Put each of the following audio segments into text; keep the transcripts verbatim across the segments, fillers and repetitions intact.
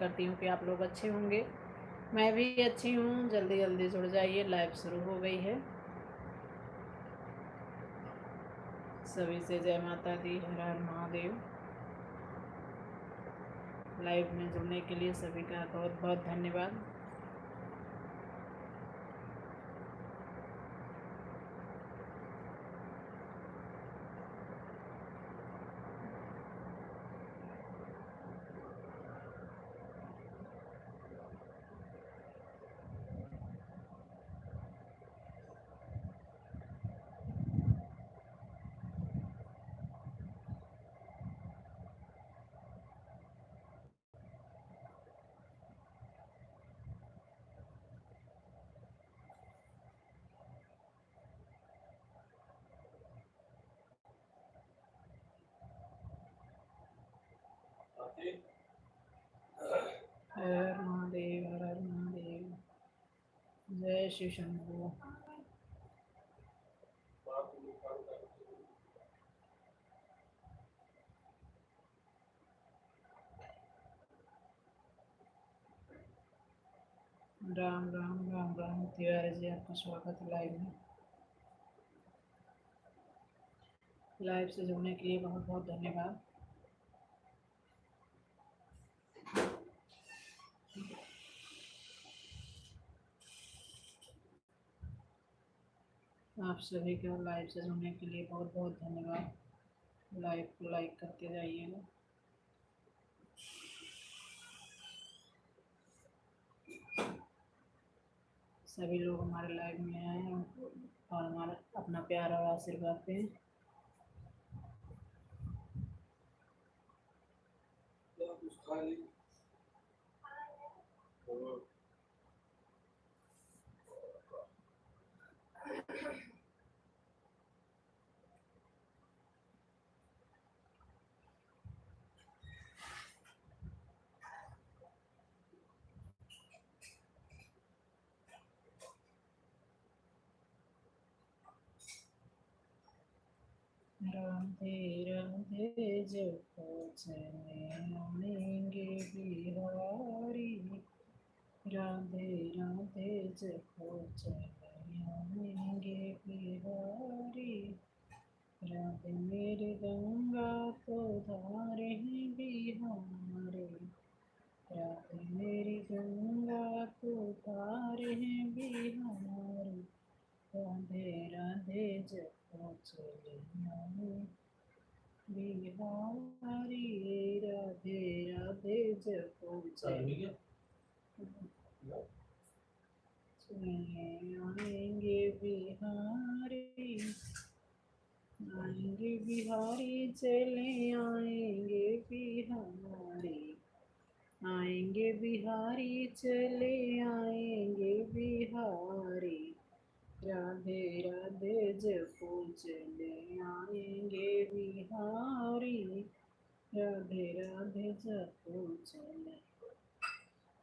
करती हूँ कि आप लोग अच्छे होंगे, मैं भी अच्छी हूँ। जल्दी जल्दी जुड़ जाइए, लाइव शुरू हो गई है। सभी से जय माता दी, हर हर महादेव। लाइव में जुड़ने के लिए सभी का बहुत बहुत धन्यवाद। हर हर महादेव, हर हर महादेव। जय शिव शंभू। राम राम राम राम तिवारी जी, आपका स्वागत है लाइव में। लाइव से जुड़ने के लिए बहुत बहुत धन्यवाद। आप सभी का लाइव से जुड़ने के लिए बहुत बहुत धन्यवाद। लाइव को लाइक करते जाइएगा। सभी लोग हमारे लाइव में आए और हमारा अपना प्यार और आशीर्वाद दें। राधे राधे जपो चले आएंगे बिहारी। राधे राधे जपो चले आएंगे बिहारी। राधे मेरी गंगा तो धार है बिहारी। राधे मेरी गंगा तो धार है बिहारी। राधे राधे जपो चले आए बिहारी। राधे राधे जपो चले चले आएंगे बिहारी। आएंगे बिहारी, चले आएंगे बिहारी। आएंगे बिहारी, चले आएंगे बिहारी। राधे राधे जपो चले आएंगे बिहारी। राधे राधे जपो चले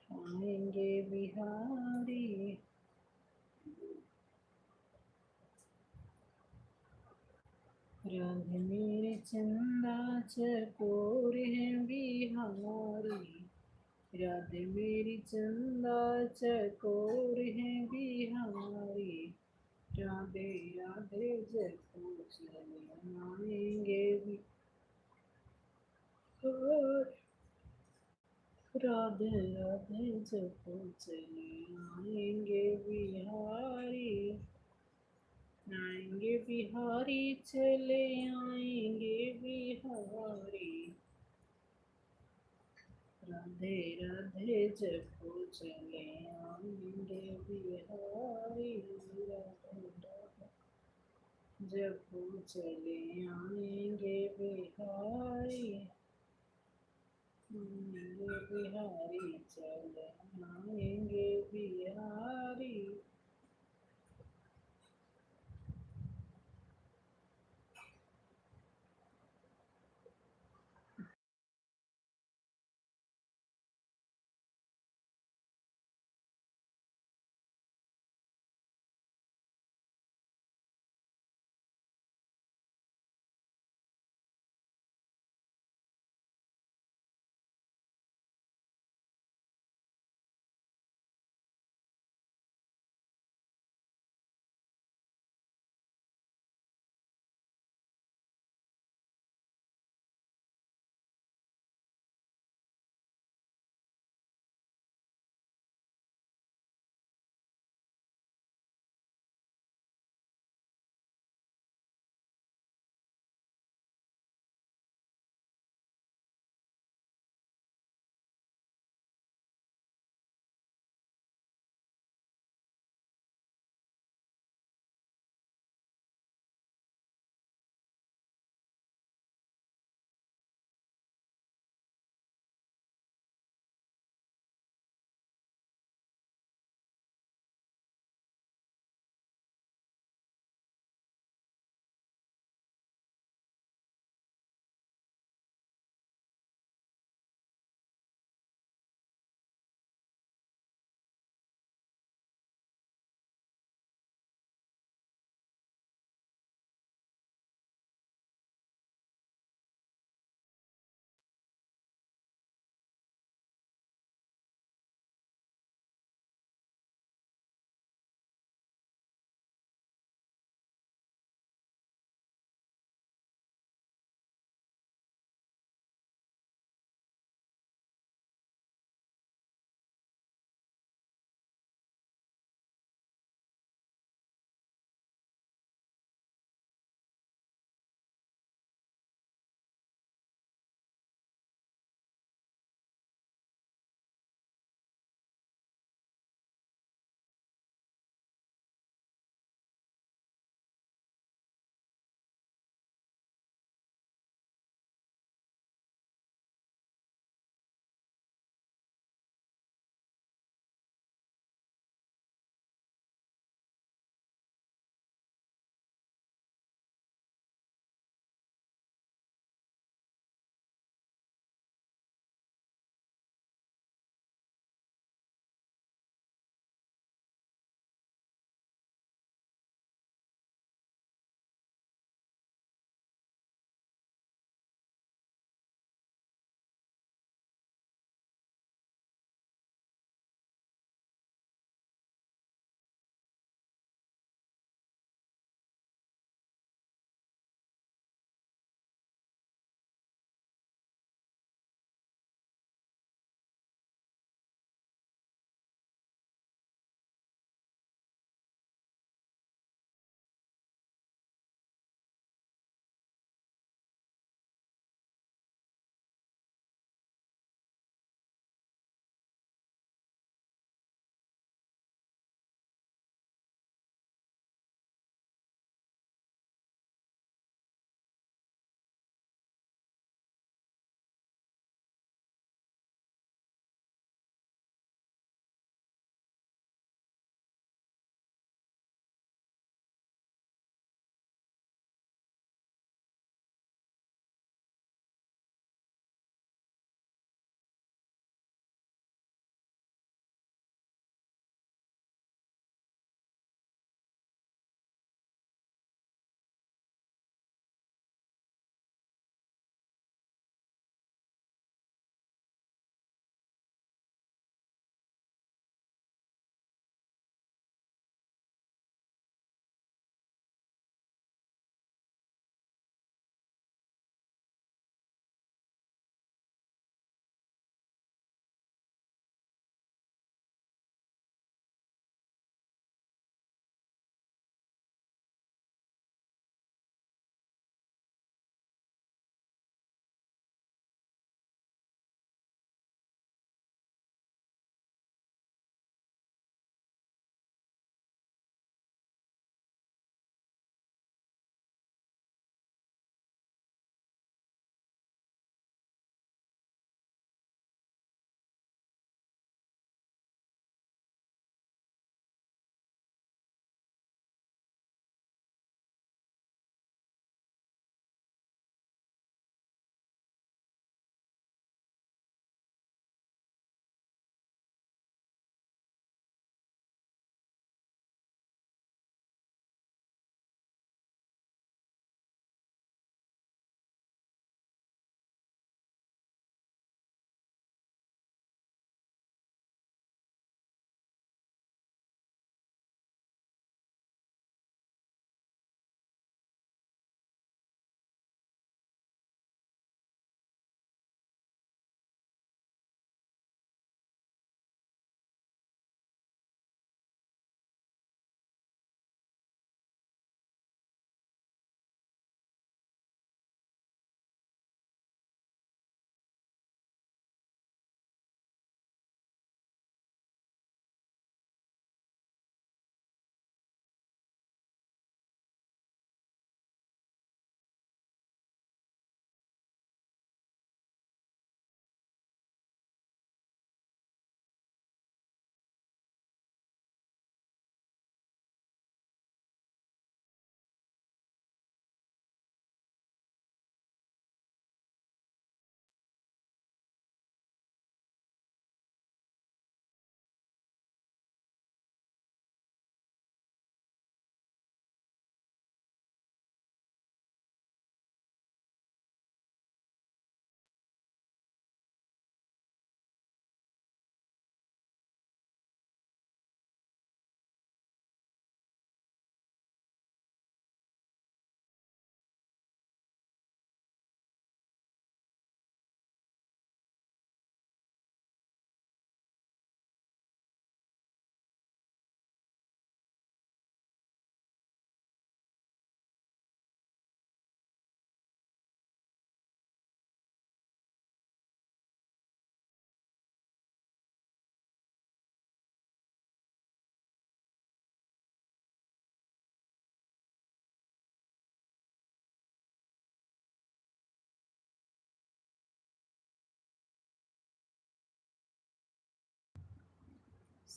आएंगे बिहारी। राधे मेरी चंदा चकोर है बिहारी। राधे मेरी चंदा चकोर है बिहारी। राधे राधे जपो चले आएंगे बिहारी। राधे राधे जपो चले आएंगे बिहारी। आएंगे बिहारी, चले आएंगे बिहारी। राधे राधे जपो चले आएंगे बिहारी। राधे राधे जपो चले आएंगे बिहारी। आएंगे बिहारी, चले आएंगे बिहारी।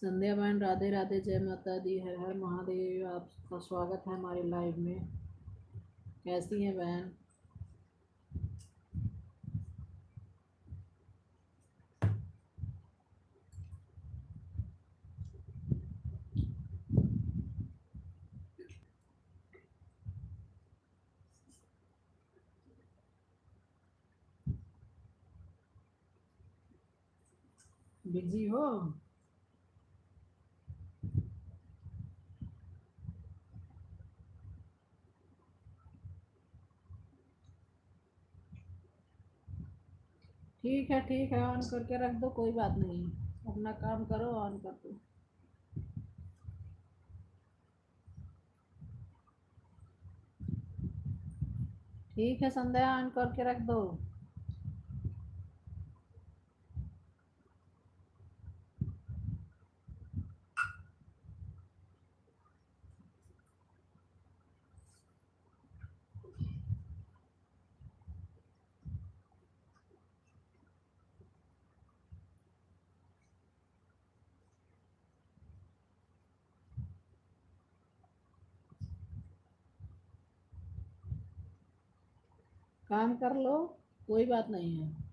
संध्या बहन, राधे राधे, जय माता दी, हर हर महादेव। आपका स्वागत है हमारे live में। कैसी हैं बहन? बिजी हो? ठीक है, ठीक है, on करके रख दो, कोई बात नहीं, अपना काम करो, on कर दो। ठीक है संध्या, on करके रख दो। काम कर लो, कोई बात नहीं है।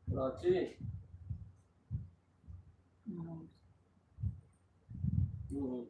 प्राची। हम्म। हम्म।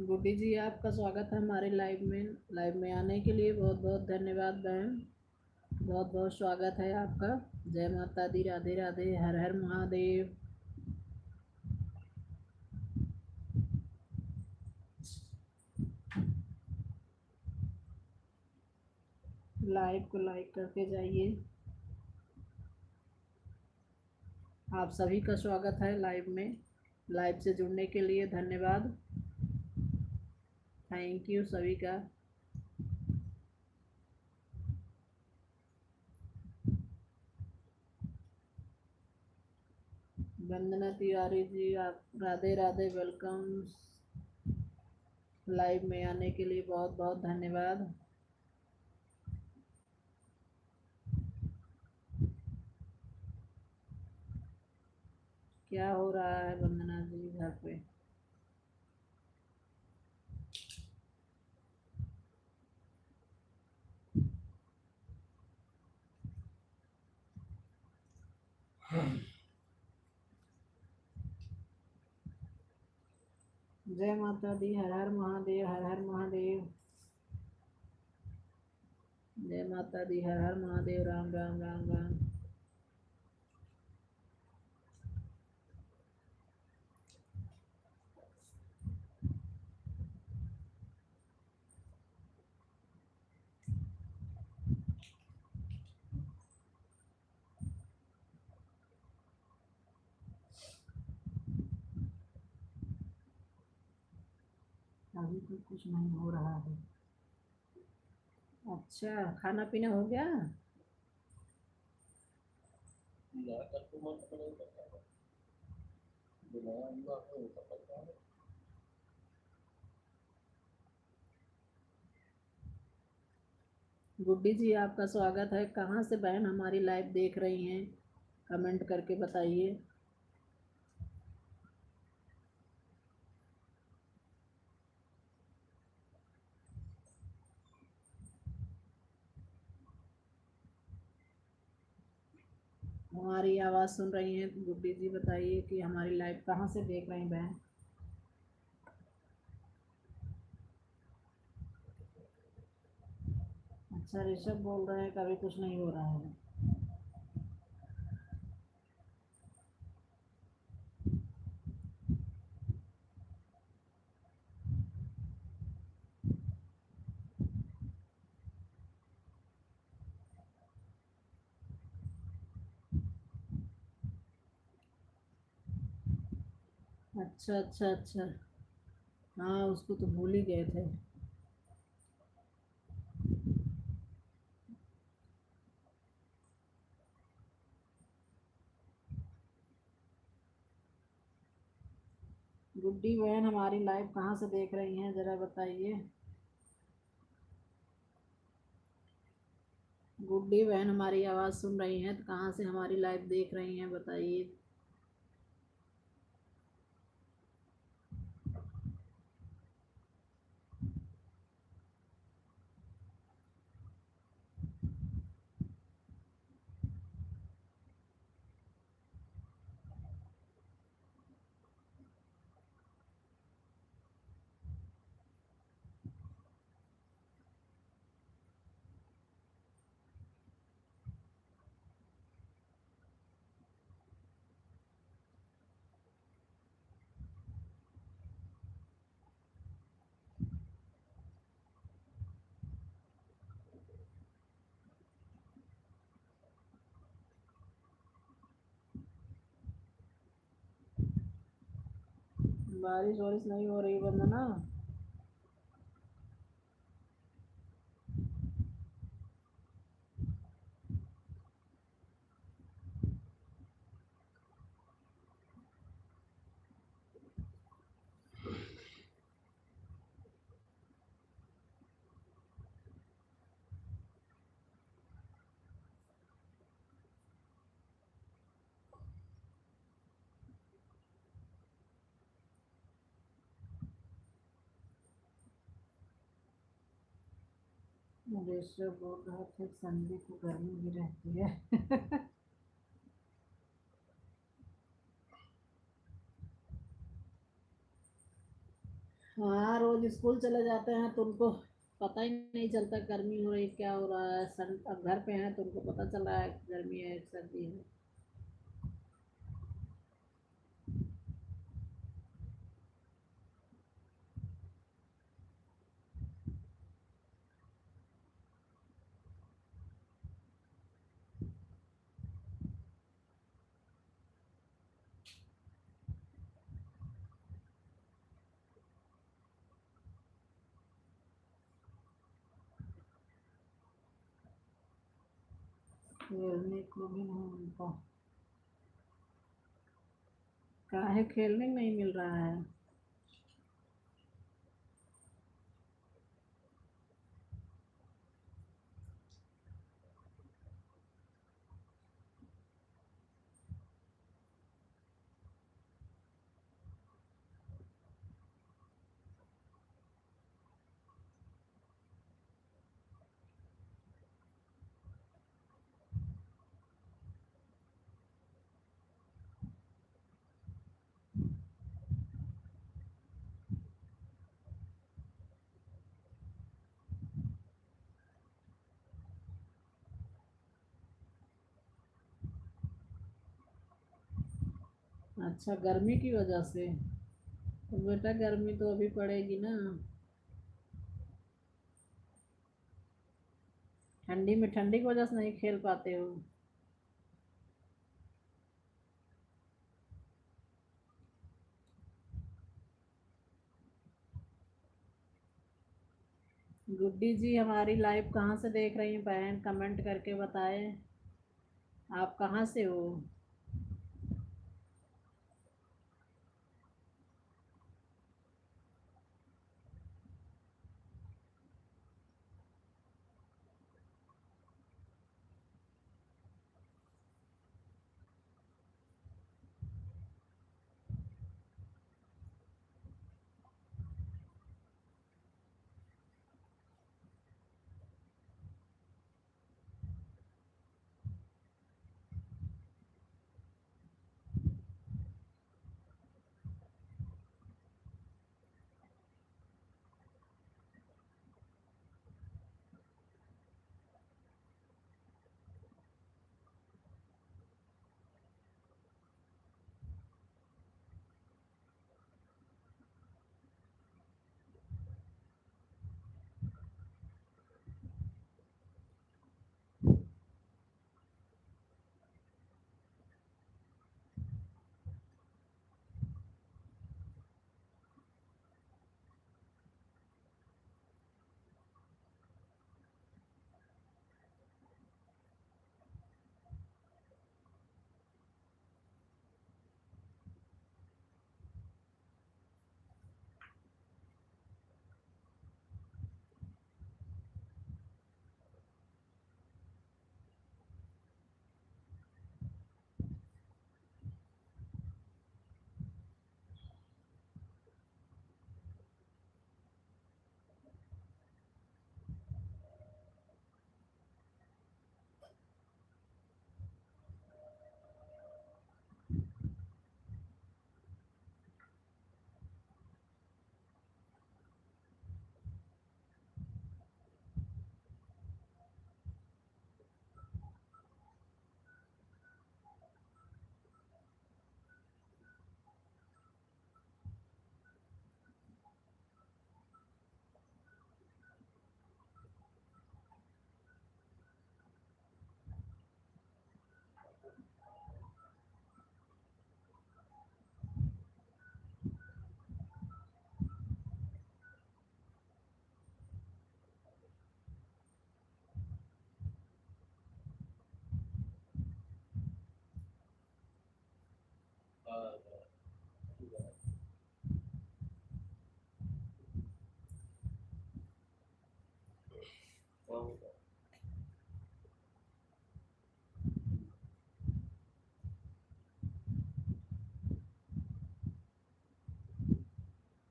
गुड्डी जी, आपका स्वागत है हमारे लाइव में। लाइव में आने के लिए बहुत बहुत धन्यवाद बहन, बहुत बहुत स्वागत है आपका। जय माता दी, राधे राधे, हर हर महादेव। लाइव को लाइक करके जाइए। आप सभी का स्वागत है लाइव में। लाइव से जुड़ने के लिए धन्यवाद। थैंक यू सभी का। वंदना तिवारी जी, आप राधे राधे, वेलकम। लाइव में आने के लिए बहुत बहुत धन्यवाद। क्या हो रहा है वंदना जी घर पे? जय माता दी, हर हर महादेव, हर हर महादेव। जय माता दी, हर हर महादेव, राम राम राम राम। अभी तो कुछ नहीं हो रहा है। अच्छा, खाना पीना हो गया? गुड्डी जी, आपका स्वागत है। कहाँ से बहन हमारी लाइव देख रही हैं, कमेंट करके बताइए। हमारी आवाज़ सुन रही हैं गुड्डी जी, बताइए कि हमारी लाइव कहाँ से देख रही हैं बहन। अच्छा, ऋषभ बोल रहे हैं कि अभी कुछ नहीं हो रहा है। अच्छा, अच्छा, अच्छा। हाँ, उसको तो भूल ही गए थे। गुड्डी बहन हमारी लाइव कहाँ से देख रही हैं, ज़रा बताइए। गुड्डी बहन हमारी आवाज़ सुन रही हैं तो कहाँ से हमारी लाइव देख रही हैं, बताइए। बारिश वारिश नहीं हो रही वंदना। मुझे इससे बोल रहा था कि संडे को गर्मी भी रहती है। हाँ, रोज स्कूल चले जाते हैं तो उनको पता ही नहीं चलता गर्मी हो रही, क्या हो रहा है। सन-, अब घर पे हैं तो उनको पता चल रहा है गर्मी है, सर्दी है। खेलने को भी नहीं मिलता। काहे खेलने नहीं मिल रहा है? अच्छा, गर्मी की वजह से। तो बेटा, गर्मी तो अभी पड़ेगी ना। ठंडी में, ठंडी की वजह से नहीं खेल पाते हो। गुड्डी जी, हमारी लाइव कहाँ से देख रही हैं बहन, कमेंट करके बताएं, आप कहाँ से हो?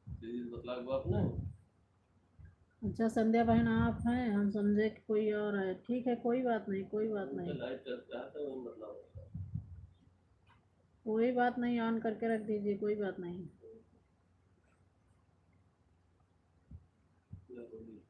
दीदी बतला के बात नहीं। अच्छा संध्या बहन आप हैं, हम समझे कि कोई और है। ठीक है, कोई बात नहीं, कोई बात नहीं। लाइव चल रहा था, वही बतला। कोई बात नहीं, ऑन करके रख दीजिए, कोई बात नहीं। जरूरी है।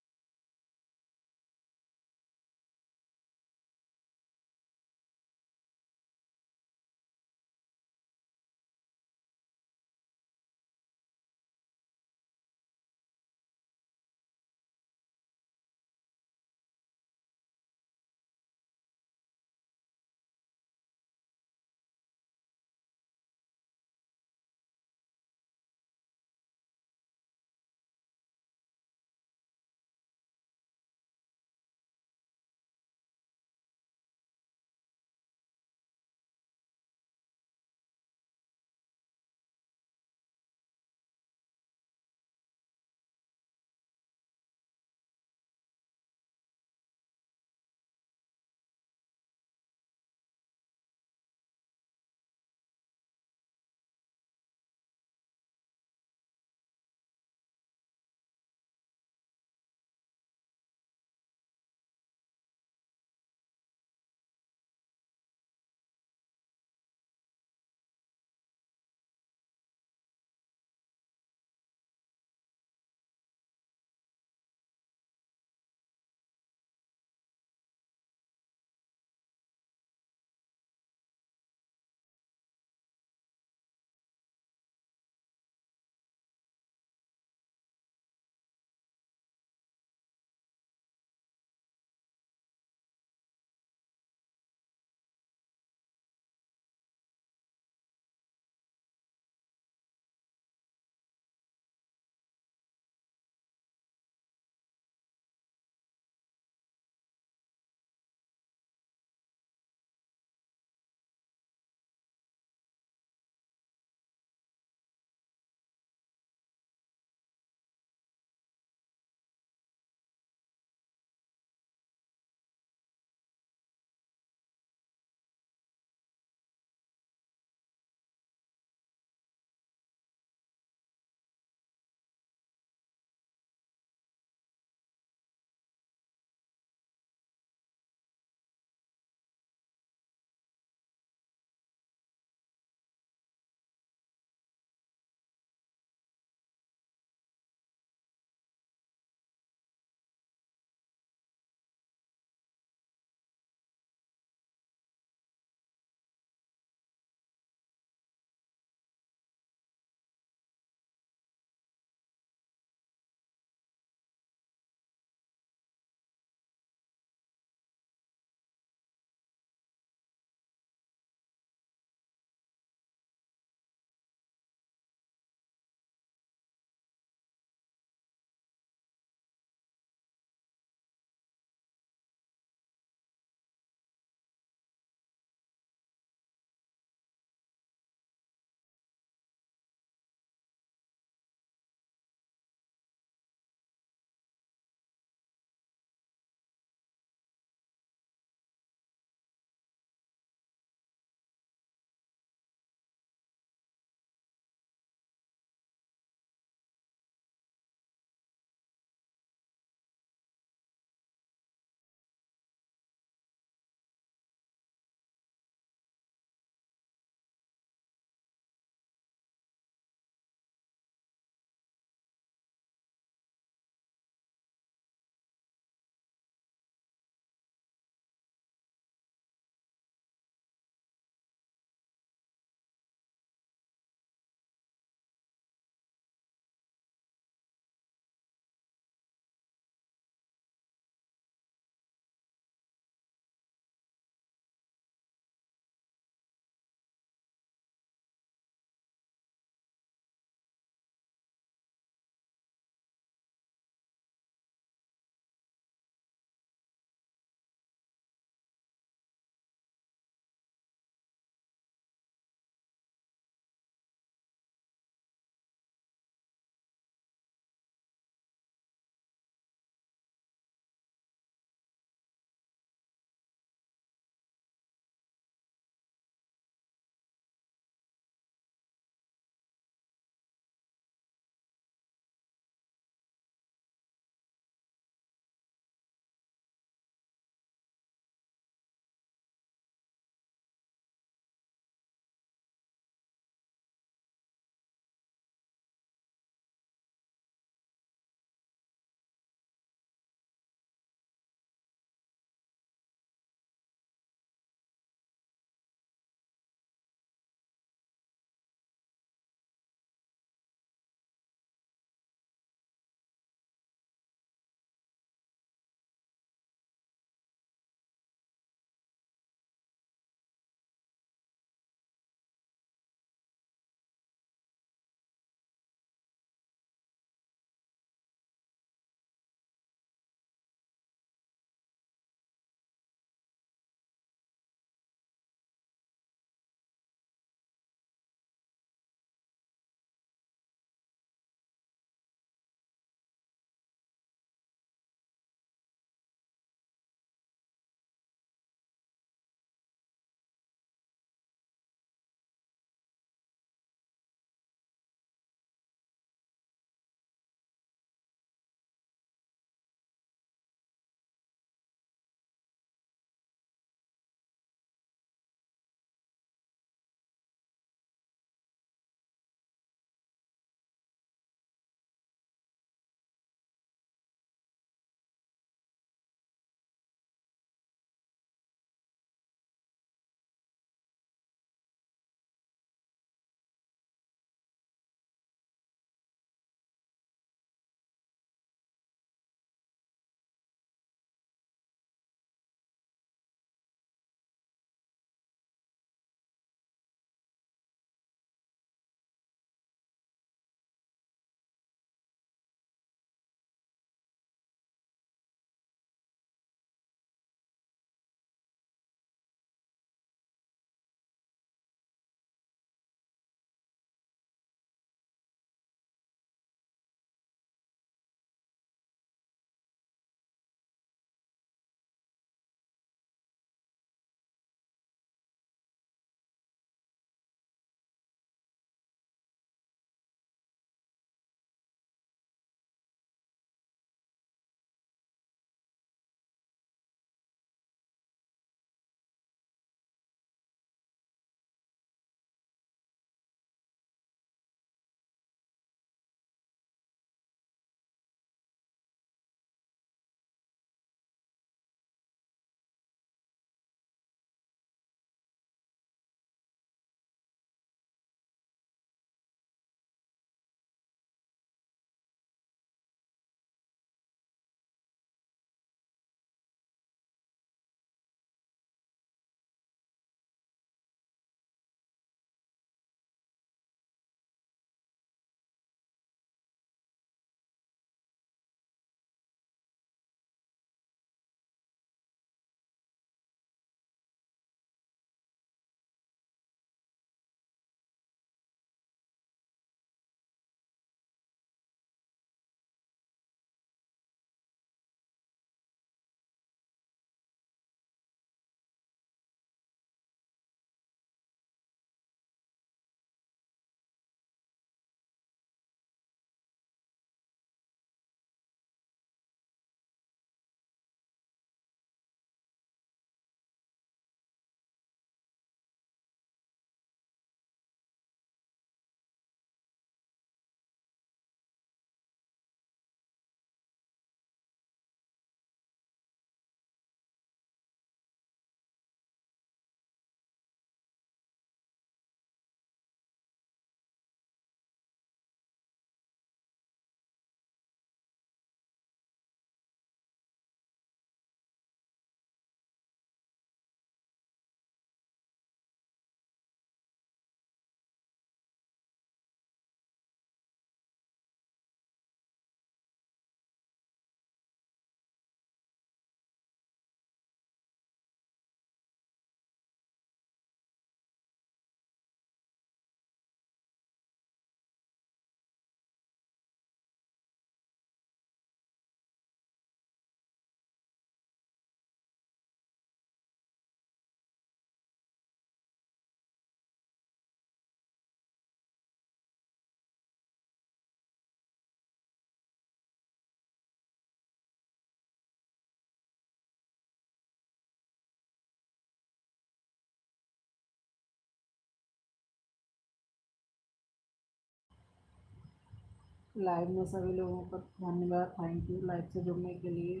लाइव में सभी लोगों का धन्यवाद, thank you लाइव से जुड़ने के लिए।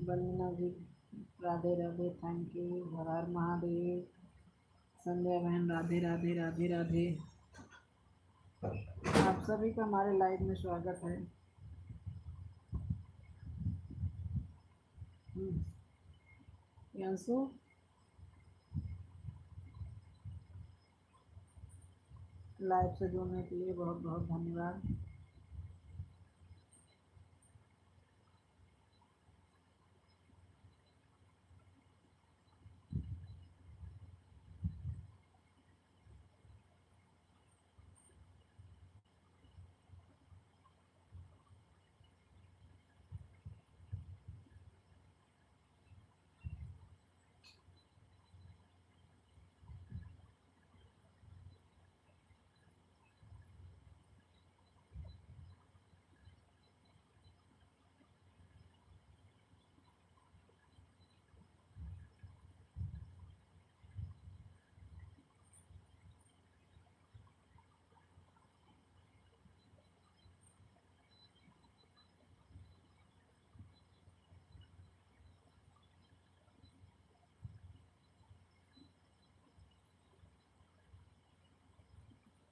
वंदना जी, राधे राधे, thank you। हर हर महादेव। संध्या बहन, राधे राधे, राधे राधे। आप सभी का हमारे लाइव में स्वागत है। हम्म। प्रियांशु, लाइव से जुड़ने के लिए बहुत बहुत धन्यवाद।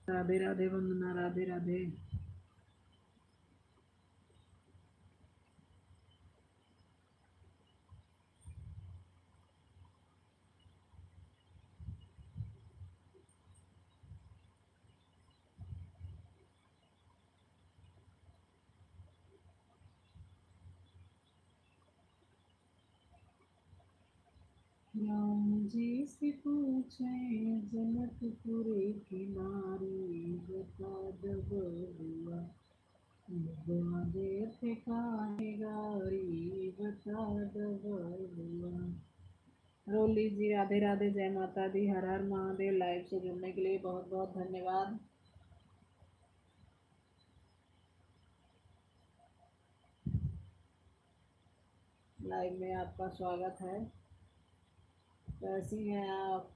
राधे राधे वंदना, राधे राधे। राम जी से पूछे जनकपुर की नारी, बता द बबुआ, बबुआ देत काहे गारी, बता द बबुआ। रोली जी, राधे राधे, जय माता दी, हर हर महादेव। लाइव से जुड़ने के लिए बहुत बहुत धन्यवाद। लाइव में आपका स्वागत है। कैसी हैं आप?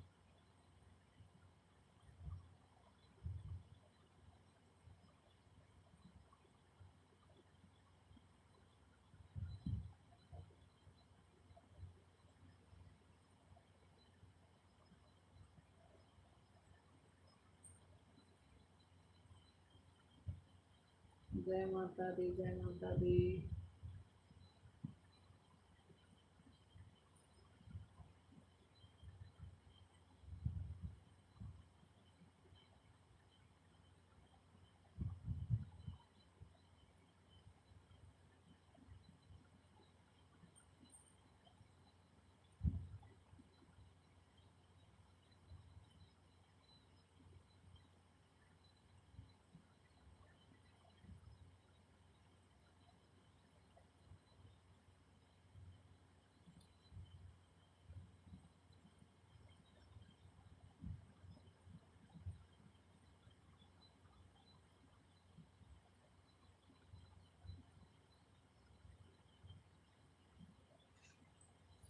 जय माता दी, जय माता दी।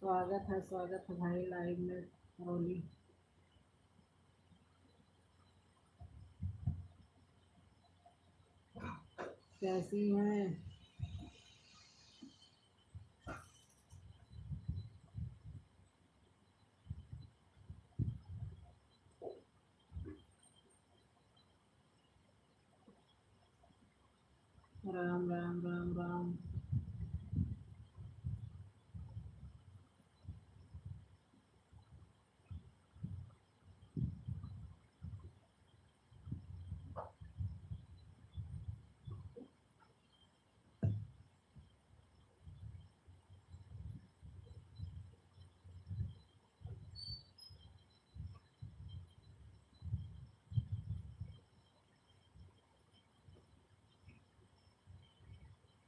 स्वागत है, स्वागत है भाई लाइव में। रोली, कैसी हैं? राम राम राम राम।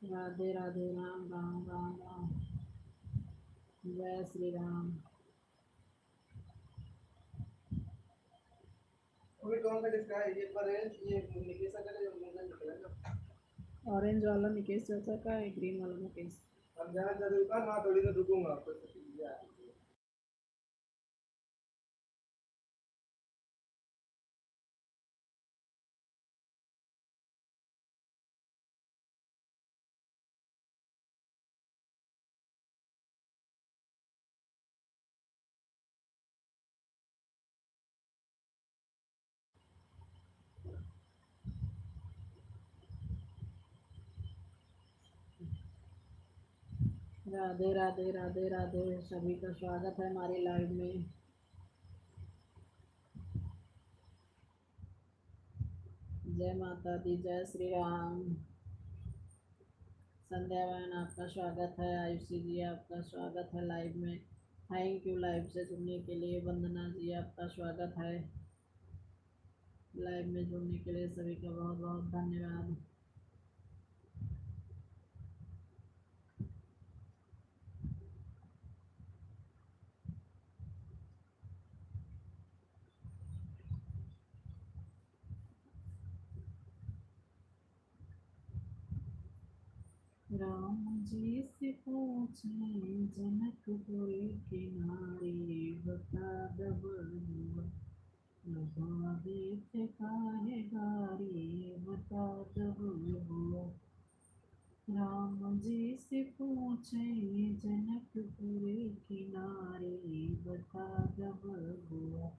राधे राधे, राम राम राम राम, जय श्री राम। अभी कौन सा किसका है? ये ऑरेंज, ये निकेश का है, जो मुंह से निकला ना। ऑरेंज वाला निकेश चाचा का है, ग्रीन वाला मुकेश। हम जाना चाहते हैं दुकान, वहाँ थोड़ी देर रुकूंगा आपको। राधे राधे, राधे राधे, सभी का स्वागत है हमारे लाइव में। जय माता दी, जय श्री राम। संध्या बहन, आपका स्वागत है। आयुषी जी, आपका स्वागत है लाइव में। थैंक यू लाइव से जुड़ने के लिए। वंदना जी, आपका स्वागत है। लाइव में जुड़ने के लिए सभी का बहुत बहुत धन्यवाद। राम जी से पूछे जनकपुर की नारी, बता द बबुआ। लोगवा देत काहे गारी, बता द बबुआ। राम जी से पूछे जनकपुर की नारी, बता द बबुआ।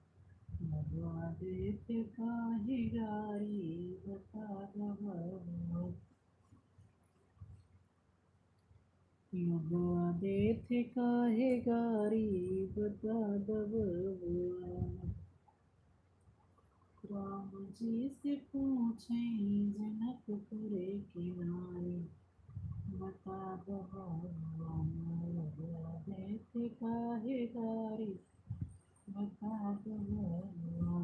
लोगवा देत काहे गारी, बता द बबुआ। लोगवा देत काहे गारी, बता द बबुआ। राम जी से पूछे जनकपुर की नारी, बता द बबुआ। लोगवा देत काहे गारी, बता द बबुआ।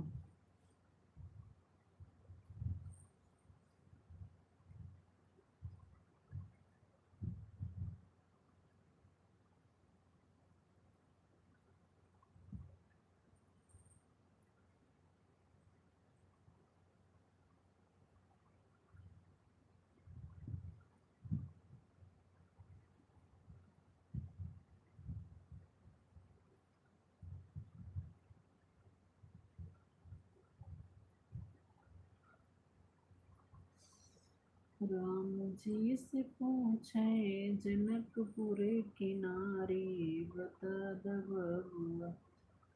राम जी से पूछे जनकपुर की नारी, बता द बबुआ।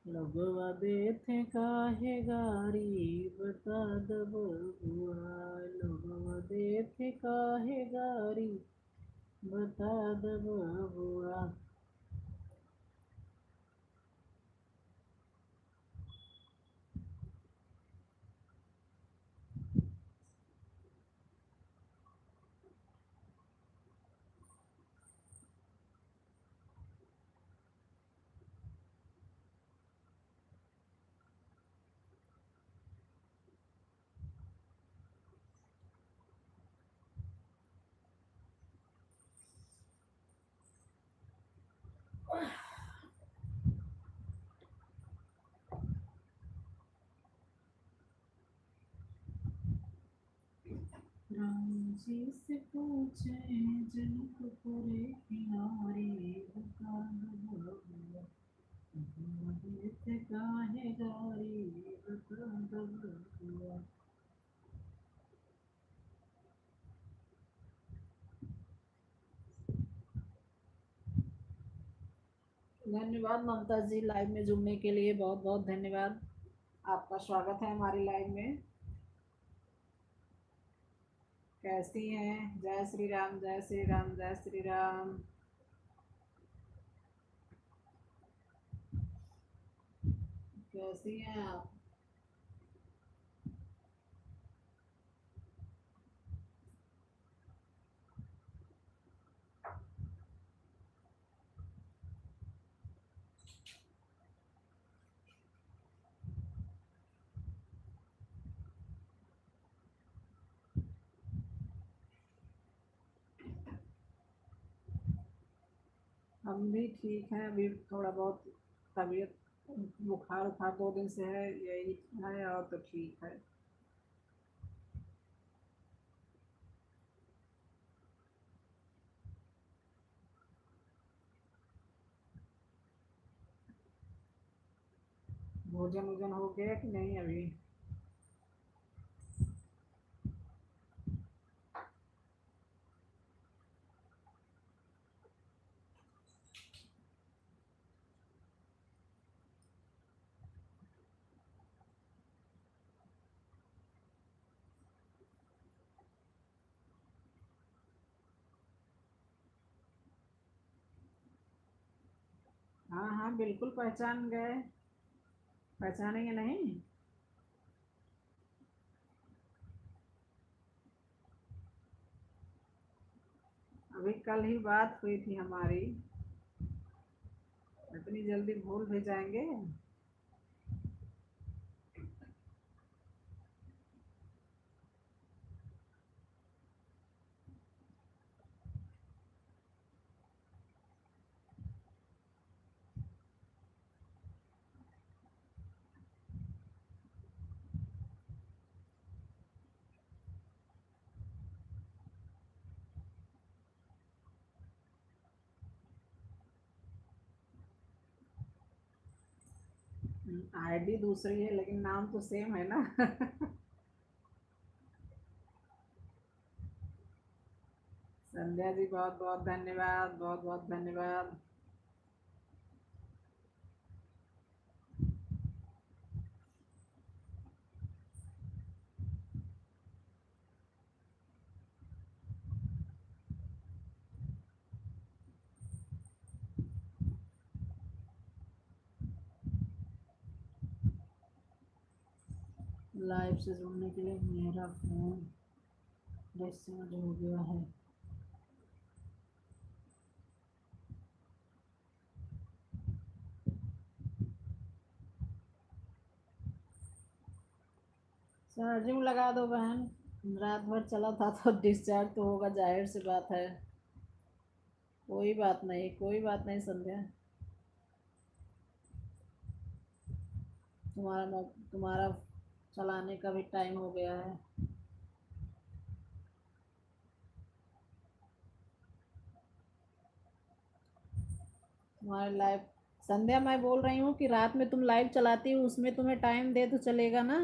लोगवा देत काहे गारी, बता द बबुआ। लोगवा देत काहे गारी, बता द बबुआ। राम जी से पूछे जनकपुर की नारी, बता द बबुआ। लोगवा देत काहे गारी, बता द बबुआ। धन्यवाद ममता जी, लाइव में जुड़ने के लिए बहुत बहुत धन्यवाद। आपका स्वागत है हमारे लाइव में। कैसी हैं? जय श्री राम, जय श्री राम, जय श्री राम। कैसी हैं आप? हम भी ठीक हैं, अभी थोड़ा बहुत तबीयत, बुखार था, दो दिन से है, यही है, और तो ठीक है। भोजन वोजन हो गया कि नहीं अभी? हम बिल्कुल पहचान गए, पहचानेंगे नहीं? अभी कल ही बात हुई थी हमारी, इतनी जल्दी भूल भी जाएंगे? आईडी दूसरी है, लेकिन नाम तो सेम है ना। संध्या जी, बहुत बहुत धन्यवाद, बहुत बहुत धन्यवाद। लाइव से जुड़ने के लिए मेरा फ़ोन डिस्चार्ज हो गया है। चार्जिंग लगा दो बहन, रात भर चला था तो डिस्चार्ज तो होगा, जाहिर सी बात है। कोई बात नहीं, कोई बात नहीं संध्या, तुम्हारा मो-, तुम्हारा चलाने का भी टाइम हो गया है। तुम्हारे लाइव, संध्या, मैं बोल रही हूँ कि रात में तुम लाइव चलाती हो, उसमें तुम्हें टाइम दे तो चलेगा ना?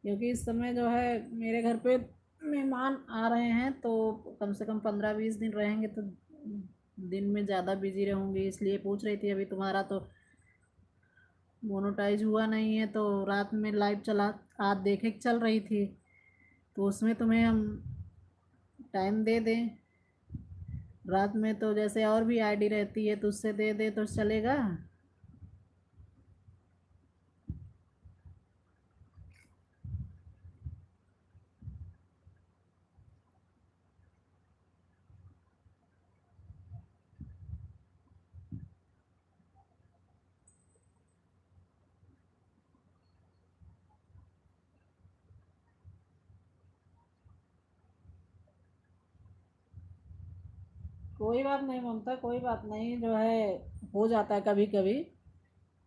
क्योंकि इस समय जो है मेरे घर पे मेहमान आ रहे हैं, तो कम से कम पन्द्रह बीस दिन रहेंगे, तो दिन में ज़्यादा बिजी रहूँगी, इसलिए पूछ रही थी। अभी तुम्हारा तो मोनेटाइज हुआ नहीं है, तो रात में लाइव चला, आज देखे के चल रही थी, तो उसमें तुम्हें हम टाइम दे दें। रात में तो जैसे और भी आईडी रहती है, तो उससे दे दे तो चलेगा। कोई बात नहीं ममता, कोई बात नहीं, जो है हो जाता है कभी कभी,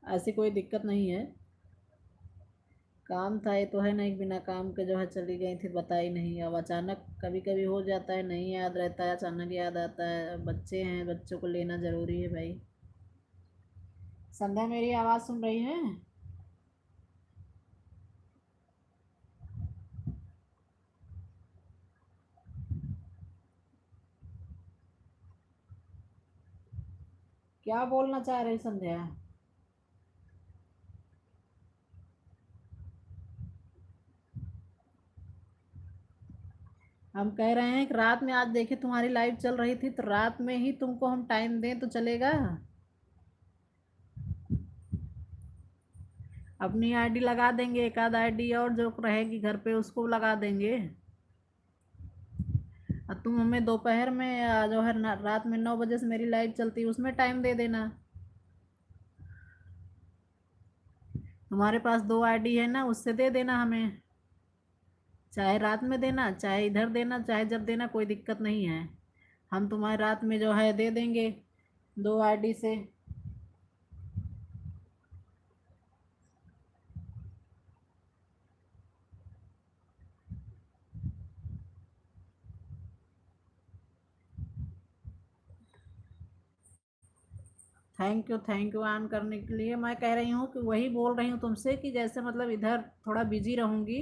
ऐसी कोई दिक्कत नहीं है। काम था, ये तो है ना, एक बिना काम के जो है चली गई थी, बताई नहीं। अब अचानक कभी कभी हो जाता है, नहीं याद रहता है, अचानक याद आता है। अब बच्चे हैं, बच्चों को लेना जरूरी है भाई। संध्या, मेरी आवाज़ सुन रही है? क्या बोलना चाह रही संध्या? हम कह रहे हैं कि रात में, आज देखे तुम्हारी लाइव चल रही थी, तो रात में ही तुमको हम टाइम दें तो चलेगा? अपनी आईडी लगा देंगे, एक आध आईडी और जो रहेगी घर पे, उसको लगा देंगे। और तुम हमें दोपहर में, आ, जो है ना, रात में नौ बजे से मेरी लाइव चलती है, उसमें टाइम दे देना। तुम्हारे पास दो आईडी है ना, उससे दे देना हमें, चाहे रात में देना, चाहे इधर देना, चाहे जब देना, कोई दिक्कत नहीं है। हम तुम्हारे रात में जो है दे देंगे दो आईडी से। Thank you, thank you on करने के लिए। मैं कह रही हूँ कि वही बोल रही हूँ तुमसे कि जैसे मतलब इधर थोड़ा बिजी रहूँगी,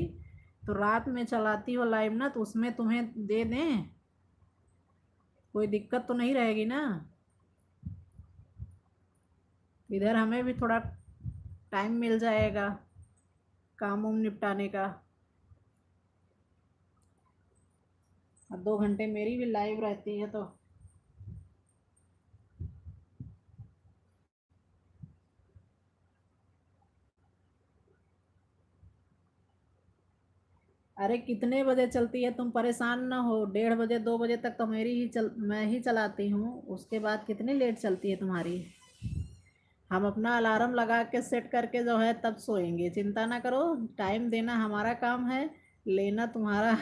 तो रात में चलाती हो लाइव ना, तो उसमें तुम्हें दे दें, कोई दिक्कत तो नहीं रहेगी ना? इधर हमें भी थोड़ा टाइम मिल जाएगा काम वाम निपटाने का। अब दो घंटे मेरी भी लाइव रहती है, तो अरे, कितने बजे चलती है, तुम परेशान ना हो। डेढ़ बजे, दो बजे तक तो मेरी ही चल-, मैं ही चलाती हूँ। उसके बाद कितनी लेट चलती है तुम्हारी? हम अपना अलार्म लगा के, सेट करके जो है, तब सोएंगे। चिंता ना करो, टाइम देना हमारा काम है, लेना तुम्हारा।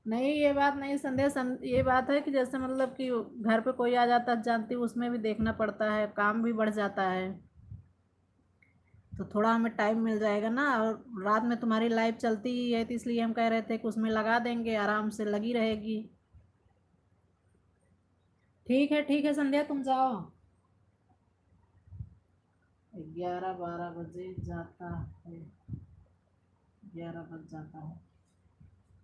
नहीं, ये बात नहीं संध्या, सम-, ये बात है कि जैसे मतलब कि घर पे कोई आ जाता है, जानती हूँ, उसमें भी देखना पड़ता है, काम भी बढ़ जाता है, तो थोड़ा हमें टाइम मिल जाएगा ना। और रात में तुम्हारी लाइव चलती ही है, तो इसलिए हम कह रहे थे कि उसमें लगा देंगे, आराम से लगी रहेगी। ठीक है, ठीक है संध्या, तुम जाओ। ग्यारह बारह बजे जाता है, ग्यारह बज जाता है।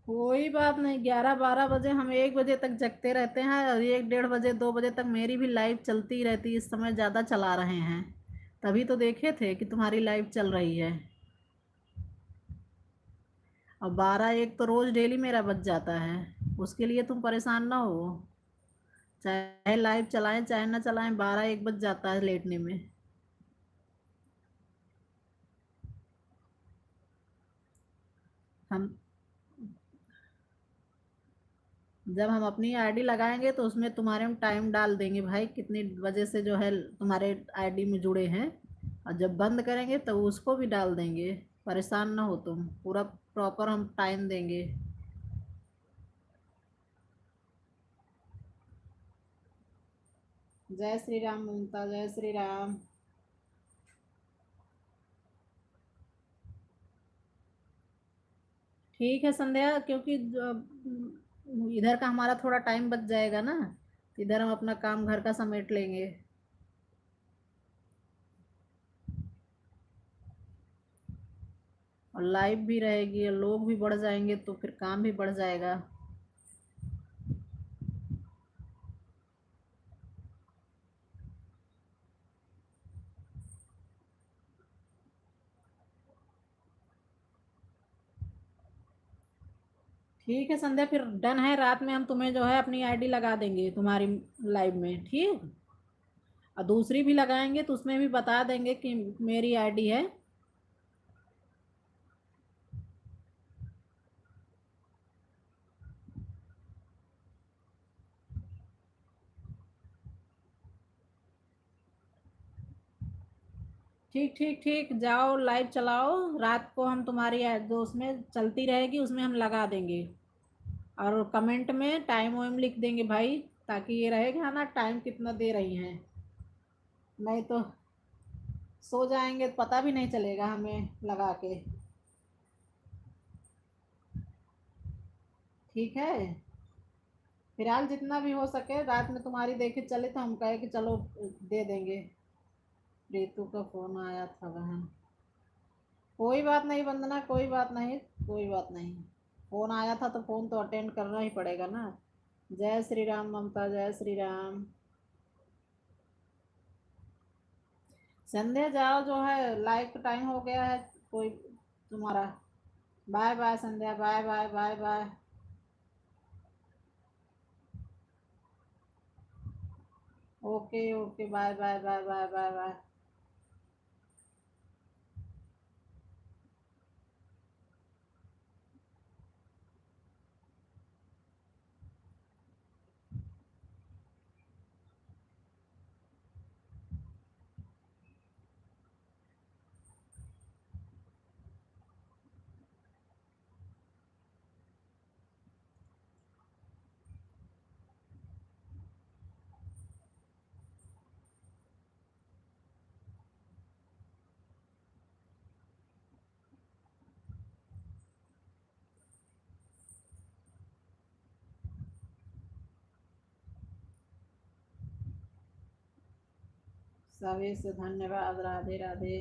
कोई बात नहीं, ग्यारह बारह बजे, हम एक बजे तक जगते रहते हैं और एक डेढ़ बजे, दो बजे तक मेरी भी लाइव चलती रहती है। इस समय ज़्यादा चला रहे हैं, तभी तो देखे थे कि तुम्हारी लाइव चल रही है। और बारह एक तो रोज़ डेली मेरा बज जाता है, उसके लिए तुम परेशान ना हो। चाहे लाइव चलाएं, चाहे ना चलाएं, बारह एक बज जाता है लेटने में। हम, जब हम अपनी आईडी लगाएंगे, तो उसमें तुम्हारे हम टाइम डाल देंगे भाई, कितनी बजे से जो है तुम्हारे आईडी में जुड़े हैं, और जब बंद करेंगे, तो उसको भी डाल देंगे। परेशान ना हो तुम, पूरा प्रॉपर हम टाइम देंगे। जय श्री राम ममता, जय श्री राम। ठीक है संध्या, क्योंकि ज-, इधर का हमारा थोड़ा टाइम बच जाएगा ना, तो इधर हम अपना काम घर का समेट लेंगे। और लाइव भी रहेगी और लोग भी बढ़ जाएंगे, तो फिर काम भी बढ़ जाएगा। ठीक है संध्या, फिर डन है, रात में हम तुम्हें जो है अपनी आईडी लगा देंगे तुम्हारी लाइव में, ठीक? और दूसरी भी लगाएंगे तो उसमें भी बता देंगे कि मेरी आईडी है। ठीक, ठीक, ठीक, जाओ लाइव चलाओ, रात को हम तुम्हारी आ-, जो उसमें चलती रहेगी, उसमें हम लगा देंगे और कमेंट में टाइम वाइम लिख देंगे भाई, ताकि ये रहेगा ना टाइम कितना दे रही हैं, नहीं तो सो जाएंगे, पता भी नहीं चलेगा हमें लगा के। ठीक है, फिलहाल जितना भी हो सके रात में तुम्हारी देखे चले तो हम कहे कि चलो दे देंगे। रितु का फोन आया था बहन। कोई बात नहीं वंदना, कोई बात नहीं, कोई बात नहीं। फोन आया था तो फोन तो अटेंड करना ही पड़ेगा ना। जय श्री राम ममता, जय श्री राम। संध्या जाओ, जो है लाइव का टाइम हो गया है कोई तुम्हारा। Bye bye Sandhya, bye bye, bye bye. Okay, okay, bye bye, bye bye, bye bye. सभी से धन्यवाद। राधे राधे।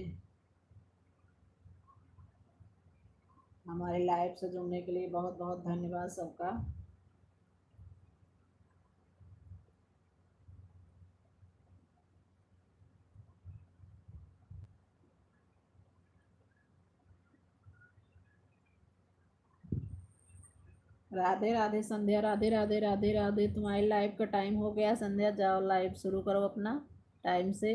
हमारे लाइव से जुड़ने के लिए बहुत बहुत धन्यवाद सबका। राधे राधे संध्या, राधे राधे, राधे राधे। तुम्हारी live का time हो गया संध्या, जाओ live शुरू करो अपना time से।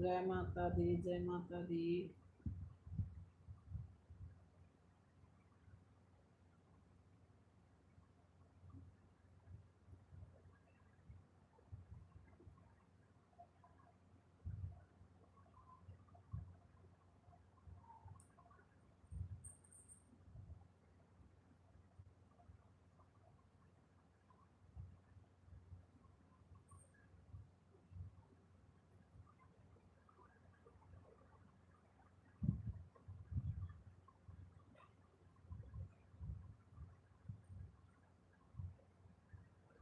जय माता दी, जय माता दी।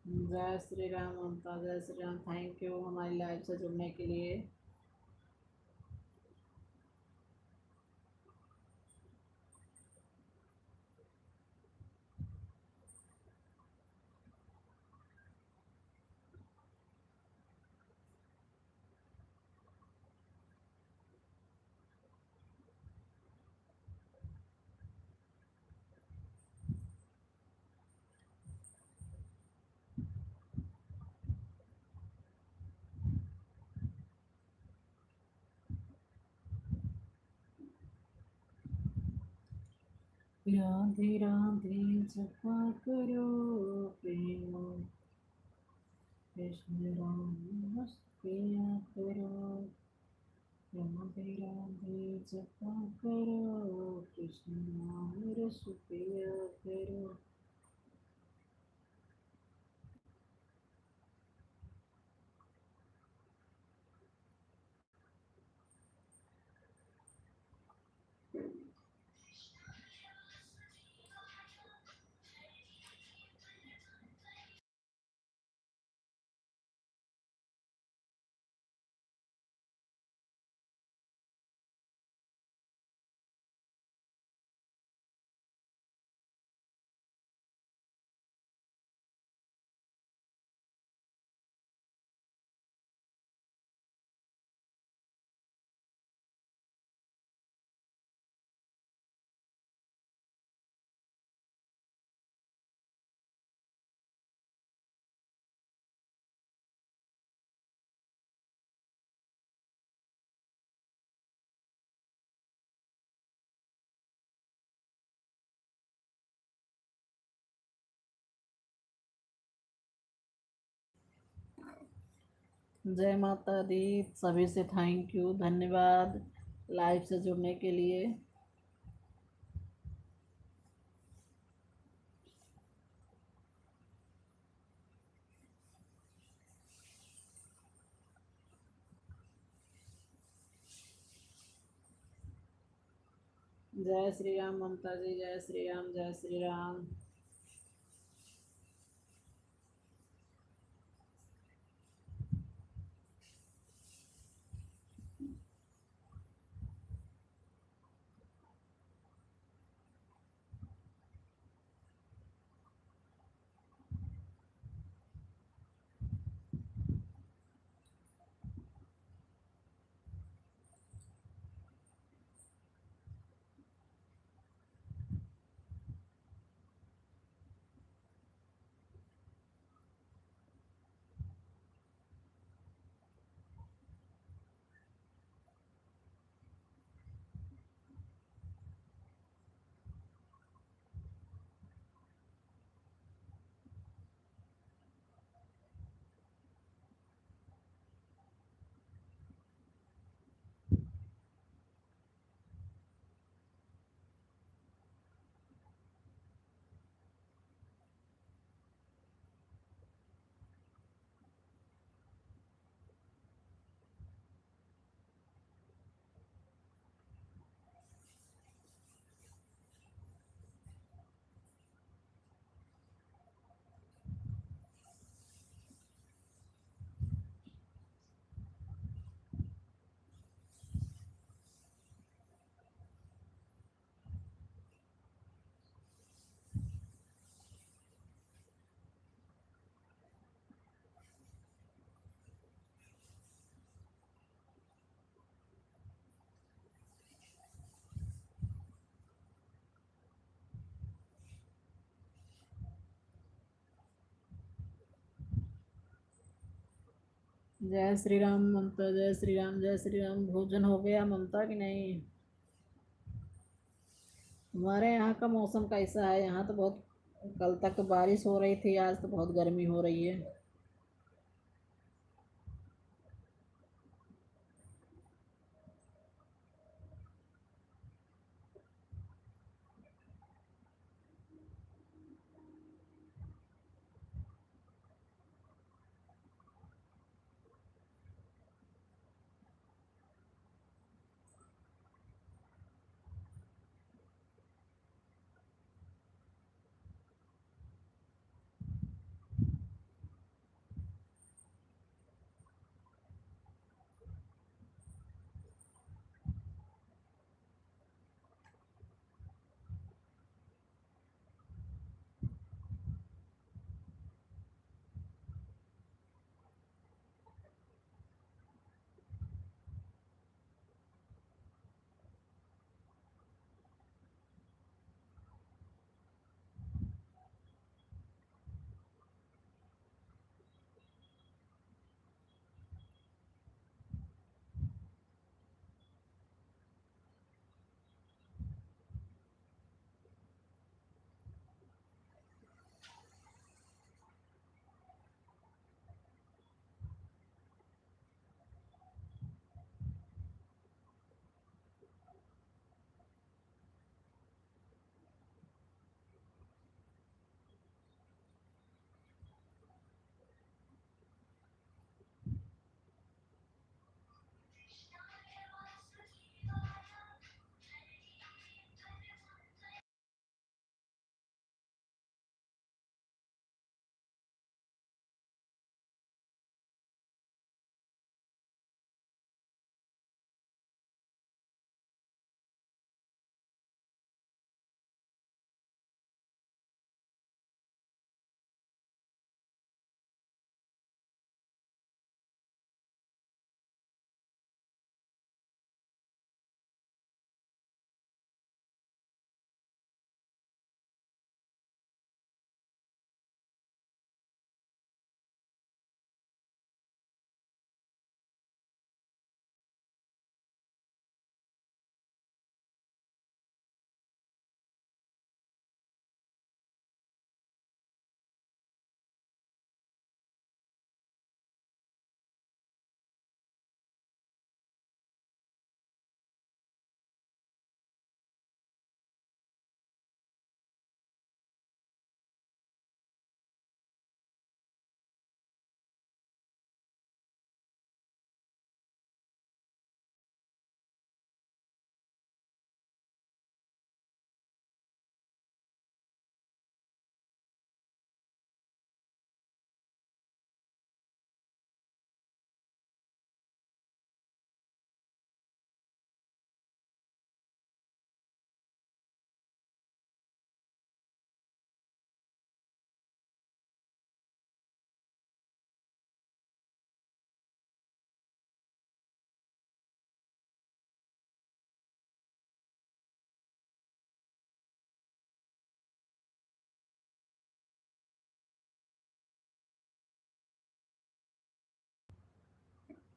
जय श्री राम ममता, जय श्री राम। Thank you हमारी live से जुड़ने के लिए। राधे राधे जपा करो प्रेम, कृष्ण राम रस पिया करो। राधे राधे जपा करो, कृष्ण नाम रस पिया करो। जय माता दी, सभी से thank you, धन्यवाद live से जुड़ने के लिए। जय श्री राम ममता जी, जय श्री राम, जय श्री राम। जय श्री राम ममता, जय श्री राम, जय श्री राम। भोजन हो गया ममता कि नहीं? हमारे यहाँ का मौसम कैसा है? यहाँ तो बहुत, कल तक तो बारिश हो रही थी, आज तो बहुत गर्मी हो रही है।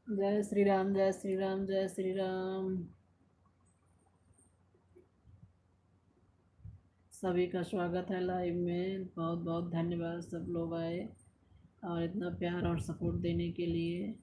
जय श्री राम, जय श्री राम, जय श्री राम। सभी का स्वागत है live में। बहुत बहुत धन्यवाद सब लोग आए और इतना प्यार और support देने के लिए।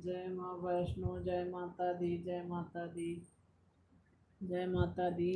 जय माँ वैष्णो, जय माता दी, जय माता दी, जय माता दी।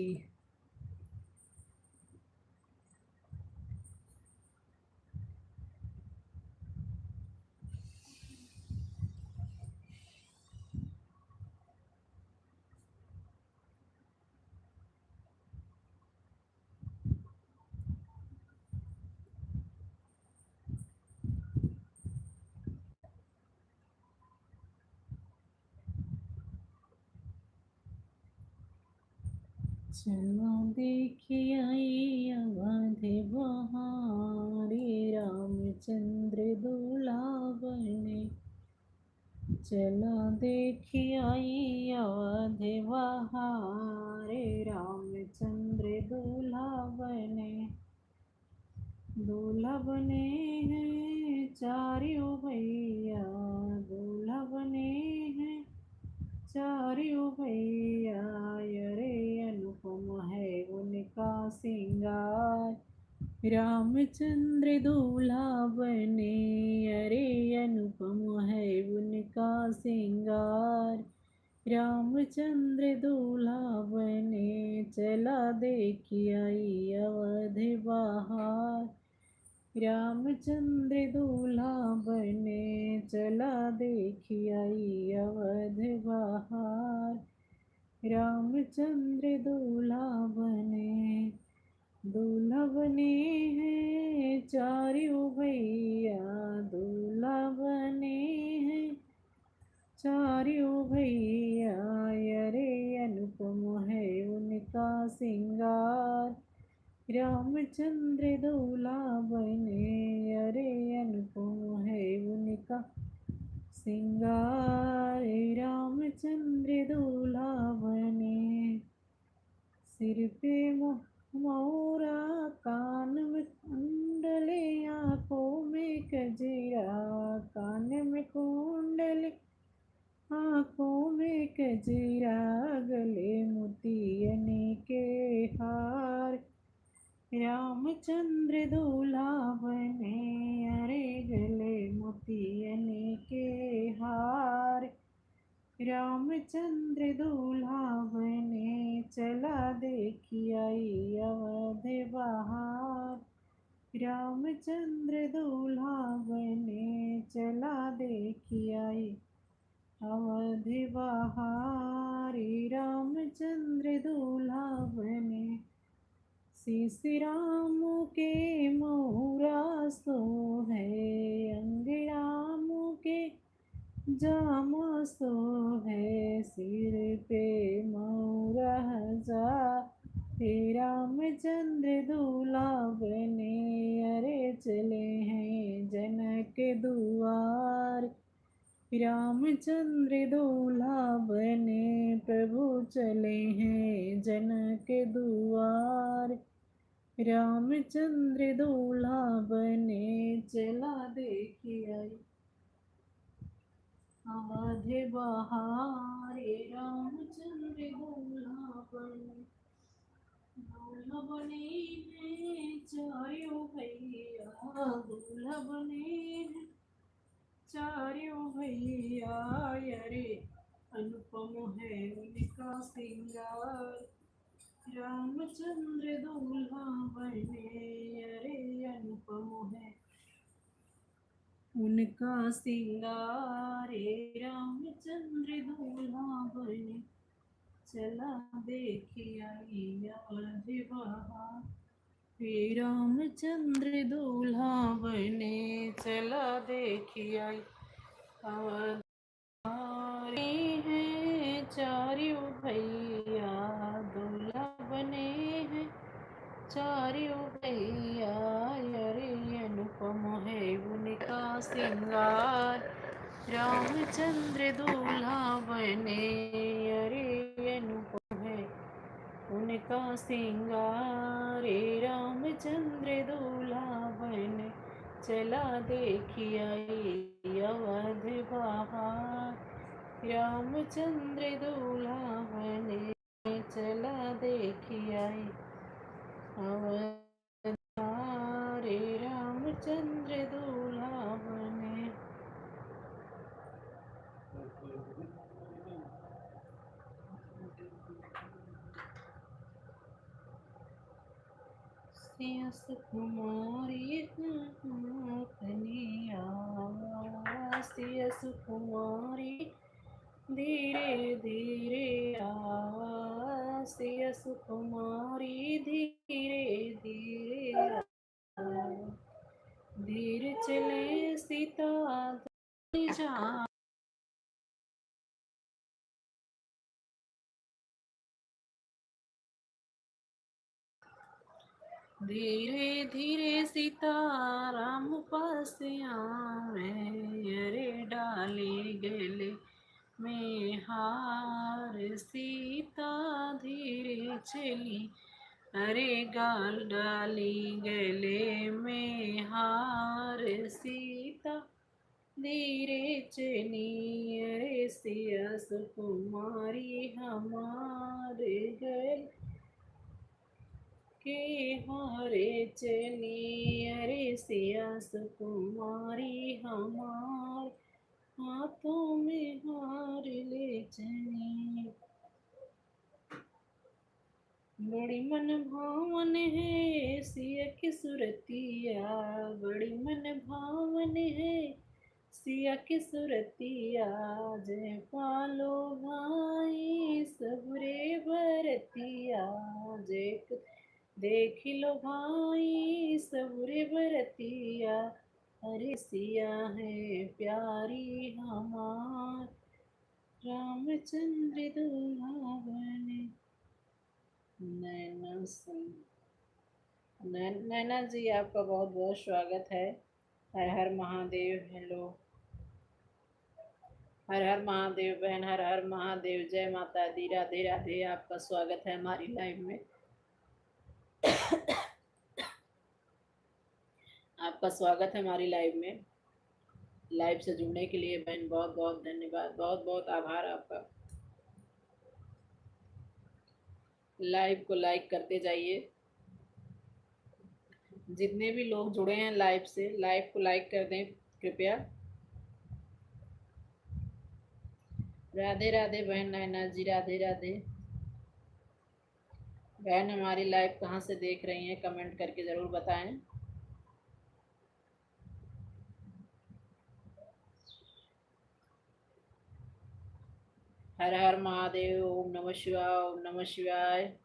चला देखि आई अवध बहारे, रामचंद्र दूल्हा बने। चला देखि आई अवध बहारे, रामचंद्र दूल्हा बने। दूल्हा बने हैं चारियों भैया, दूल्हा बने हैं चारियों भैया, अरे अनुपम है उनका सिंगार। रामचंद्र दूल्हा बने, अरे अनुपम है उनका सिंगार। रामचंद्र दूल्हा बने, चला देखि आई अवध बहार। रामचंद्र दूल्हा बने, चला देखि आई अवध बहार। रामचंद्र दूल्हा बने, दूल्हा बने हैं चारियों भैया, दूल्हा बने हैं चारियों भैया, अरे अनुपम है उनका सिंगार। रामचंद्र दूल्हा बने, अरे अनुपम है उनका सिंगार। रामचंद्र दूल्हा बने। सिर पे मो-, मौरा, कान में कुंडले, आँखों में कजरा, कान में कुंडले, आँखों में कजरा, गले मोतियन के हार। रामचंद्र दूल्हा बने, अरे गले मोतियन के हार। रामचंद्र दूल्हा बने, चला देखि आई अवध बहार। रामचंद्र दूल्हा बने, चला देखि आई अवध बहार। रामचंद्र दूल्हा बने। शीश राम के मौरा सोहे, अंग राम के जामा सोहे, सिर पे मौरा जा। हे रामचंद्र दूल्हा बने, अरे चले हैं जनक दुआर। रामचंद्र दूल्हा बने, प्रभु चले हैं जनक दुआर। रामचंद्र दूल्हा बने, चला देखि आई अवध बहार। रामचंद्र दूल्हा बने, दूल्हा बने हैं चारियों भैया, दूल्हा बने हैं चारियों भैया, अरे अनुपम है उनका सिंगार। रामचंद्र दूल्हा बने, अरे अनुपम है उनका सिंगार। रामचंद्र दूल्हा बने, चला देखि आई अवध बहार। हे रामचंद्र दूल्हा बने, चला देखि आई अवध बहार। हैं चारियों भैया, दूल्हा बने हैं चारियों भैया, अरे अनुपम है उनका सिंगार। रामचंद्र दूल्हा बने, अरे अनुपम है उनका सिंगार। रामचंद्र दूल्हा बने, चला देखि आई अवध बहार। रामचंद्र दूल्हा बने, चला देखि आई अवध बहार। रामचंद्र दूल्हा बने। सिया सुकुमारी हाथ ने आवा, सिया सुकुमारी धीरे धीरे आवा, सिया सुकुमारी धीरे धीरे आवा। धीर चले सीता धीर जा। धीरे धीरे सीताराम पास आवे, अरे डाली गले में हार सीता धीरे चली, अरे गाल डाली गले में हार सीता धीरे चली, अरे सिया सुकुमारी हमार गल के हारे चली, अरे सिया सुकुमारी हमार हाथों में हार ले चली। बड़ी मन भावन है सिया की सुरतिया, बड़ी मन भावन है सिया की सुरतिया। जय पालो भाई सबरे बरतिया, जय देख लो भाई सबरे बरतिया। अरे सिया है प्यारी हमार, रामचंद्र दुहावन। नैना सिंह, नैन-, नैना जी, आपका बहुत बहुत स्वागत है। हर हर महादेव। हेलो, हर हर महादेव बहन, हर हर महादेव। जय माता दी, राधे राधे। आपका स्वागत है हमारी लाइव में। आपका स्वागत है हमारी लाइव में। लाइव से जुड़ने के लिए बहन बहुत बहुत धन्यवाद, बहुत बहुत आभार आपका। लाइव को लाइक करते जाइए। जितने भी लोग जुड़े हैं लाइव से, लाइव को लाइक कर दें कृपया। राधे राधे बहन नैना जी, राधे राधे। बहन हमारी लाइव कहाँ से देख रही हैं, कमेंट करके जरूर बताएं। हर हर महादेव, ओम नमः शिवाय, ओम नमः शिवाय।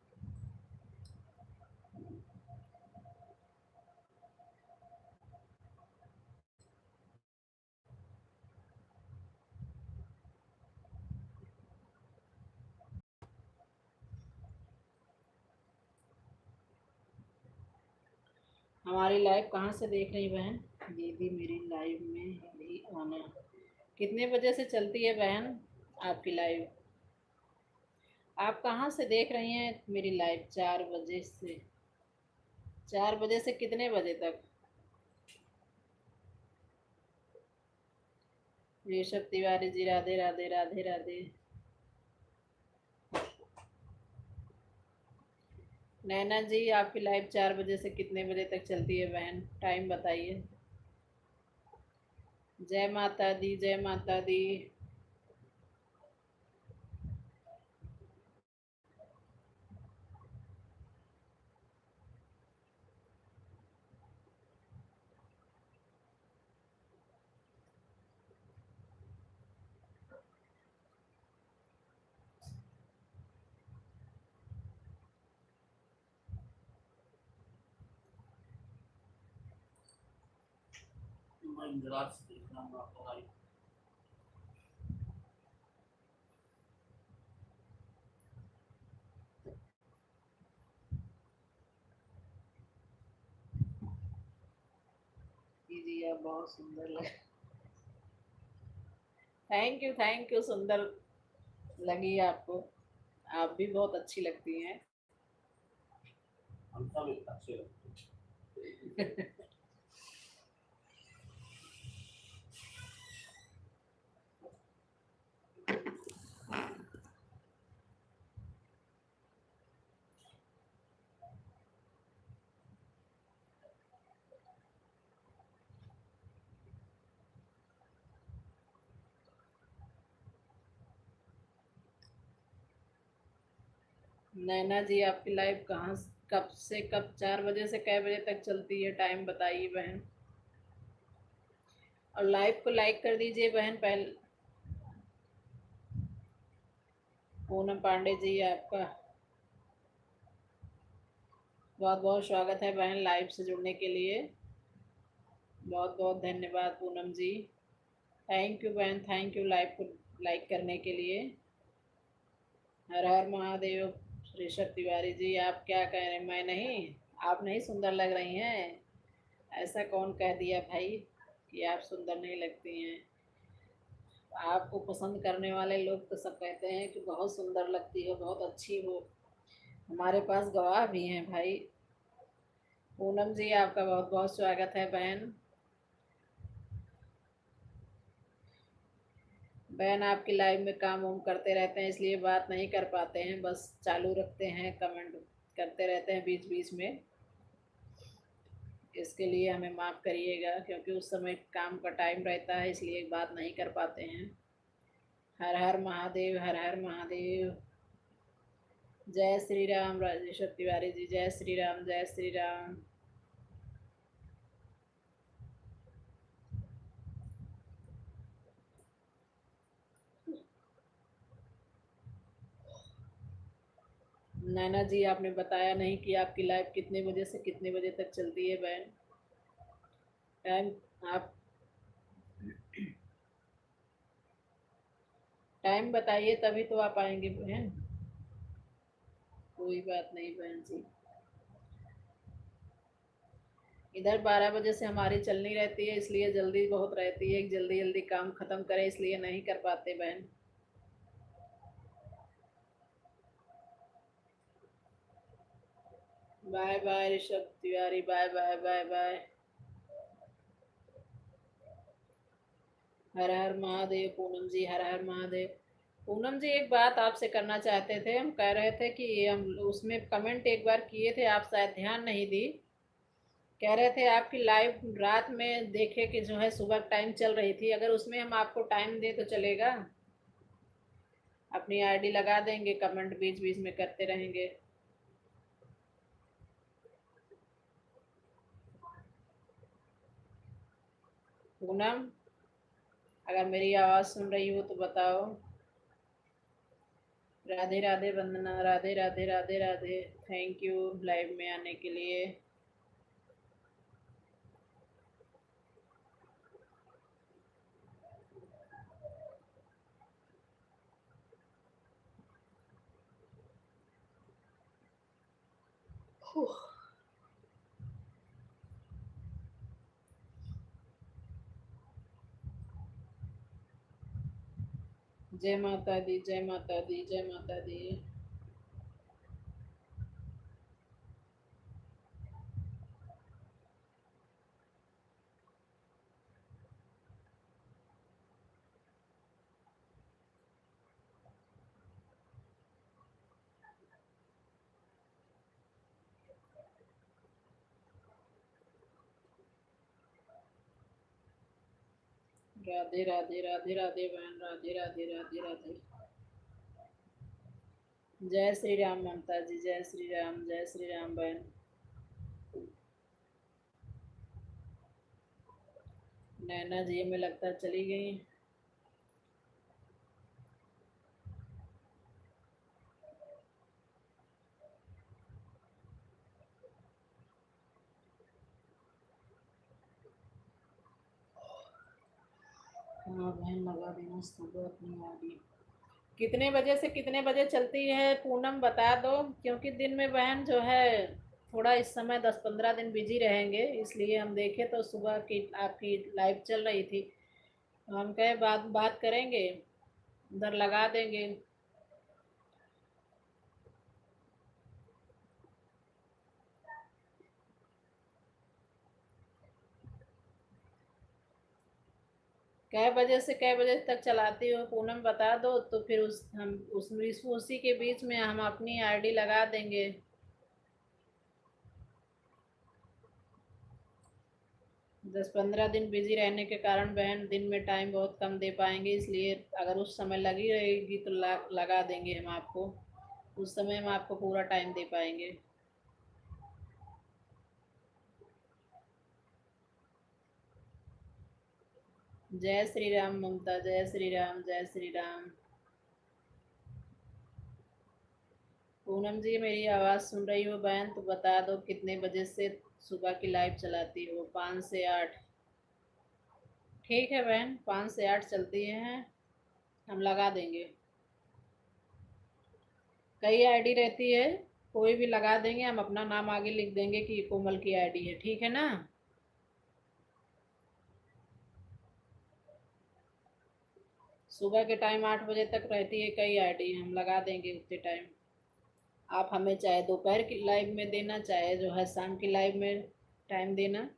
हमारी लाइव कहाँ से देख रही बहन? दीदी मेरी लाइव में भी आना। कितने बजे से चलती है बहन आपकी लाइव? आप कहाँ से देख रही हैं मेरी लाइव? चार बजे से, चार बजे से कितने बजे तक? ऋषभ तिवारी जी राधे राधे, राधे राधे। नैना जी, आपकी लाइव चार बजे से कितने बजे तक चलती है बहन, टाइम बताइए। जय माता दी, जय माता दी। जी, आप बहुत सुंदर लग Thank you, thank you। सुंदर लगी आपको, आप भी बहुत अच्छी लगती हैं। हम सब अच्छे लगते हैं। नैना जी, आपकी लाइव कहाँ स-, कब से कब, चार बजे से कै बजे तक चलती है? टाइम बताइए बहन, और लाइव को लाइक कर दीजिए बहन। पहले पूनम पांडे जी, आपका बहुत बहुत स्वागत है बहन, लाइव से जुड़ने के लिए बहुत बहुत धन्यवाद पूनम जी। Thank you बहन, thank you लाइव को लाइक करने के लिए। हर हर महादेव। ऋषभ तिवारी जी, आप क्या कह रहे हैं, मैं नहीं? आप नहीं सुंदर लग रही हैं? ऐसा कौन कह दिया भाई कि आप सुंदर नहीं लगती हैं? आपको पसंद करने वाले लोग तो सब कहते हैं कि बहुत सुंदर लगती हो, बहुत अच्छी हो। हमारे पास गवाह भी हैं भाई। पूनम जी, आपका बहुत बहुत स्वागत है बहन। बहन, आपकी लाइव में काम वाम करते रहते हैं, इसलिए बात नहीं कर पाते हैं, बस चालू रखते हैं, कमेंट करते रहते हैं बीच बीच में। इसके लिए हमें माफ़ करिएगा, क्योंकि उस समय काम का टाइम रहता है, इसलिए बात नहीं कर पाते हैं। हर हर महादेव, हर हर महादेव। जय श्री राम राजेश्वर तिवारी जी, जय श्री राम, जय श्री राम। नैना जी, आपने बताया नहीं कि आपकी लाइव कितने बजे से कितने बजे तक चलती है बहन। टाइम आप टाइम बताइए, तभी तो आप आएंगे बहन। कोई बात नहीं बहन जी, इधर बारह बजे से हमारी चलनी रहती है, इसलिए जल्दी बहुत रहती है, जल्दी जल्दी काम ख़त्म करें, इसलिए नहीं कर पाते बहन। Bye bye Rishabh Tiwari, bye bye, bye bye. Har Har Mahadev Poonam ji, Har Har Mahadev. Poonam ji, एक बात आपसे करना चाहते थे, हम कह रहे थे कि हम उसमें कमेंट एक बार किए थे, आप शायद ध्यान नहीं दी। कह रहे थे आपकी लाइव रात में देखे कि जो है सुबह टाइम चल रही थी, अगर उसमें हम आपको टाइम दें तो चलेगा? अपनी आईडी लगा देंगे, कमेंट बीच बीच में करते रहेंगे। पूनम, अगर मेरी आवाज़ सुन रही हो तो बताओ। राधे Radhe Vandana, Radhe Radhe, Radhe Radhe. Thank you live में आने के लिए। जय माता दी, जय माता दी, जय माता दी। राधे राधे, राधे राधे बहन, राधे राधे, राधे राधे। जय श्री राम ममता जी, जय श्री राम, जय श्री राम बहन। नैना जी, हमें लगता है चली गई। हाँ बहन, लगा देना सुबह अपनी आईडी। कितने बजे से कितने बजे चलती है पूनम, बता दो, क्योंकि दिन में बहन जो है थोड़ा इस समय दस पन्द्रह दिन बिजी रहेंगे, इसलिए हम देखे तो सुबह की आपकी लाइव चल रही थी, तो हम कहे बात, बात करेंगे, उधर लगा देंगे। कै बजे से कै बजे तक चलाती हो पूनम, बता दो, तो फिर उस, हम उस, इस, उसी के बीच में हम अपनी आईडी लगा देंगे। दस पन्द्रह दिन बिजी रहने के कारण बहन दिन में टाइम बहुत कम दे पाएंगे, इसलिए अगर उस समय लगी रहेगी तो ला-, लगा देंगे हम आपको, उस समय हम आपको पूरा टाइम दे पाएंगे। जय श्री राम ममता, जय श्री राम, जय श्री राम। पूनम जी, मेरी आवाज़ सुन रही हो बहन, तो बता दो कितने बजे से सुबह की लाइव चलाती हो? पाँच से आठ। ठीक है बहन, पाँच से आठ चलती है, हम लगा देंगे। कई आईडी रहती है, कोई भी लगा देंगे, हम अपना नाम आगे लिख देंगे कि ये कोमल की आईडी है, ठीक है ना? सुबह के टाइम आठ बजे तक रहती है कई आईडी, हम लगा देंगे उतने टाइम। आप हमें चाहे दोपहर की लाइव में देना, चाहे जो है शाम की लाइव में टाइम देना,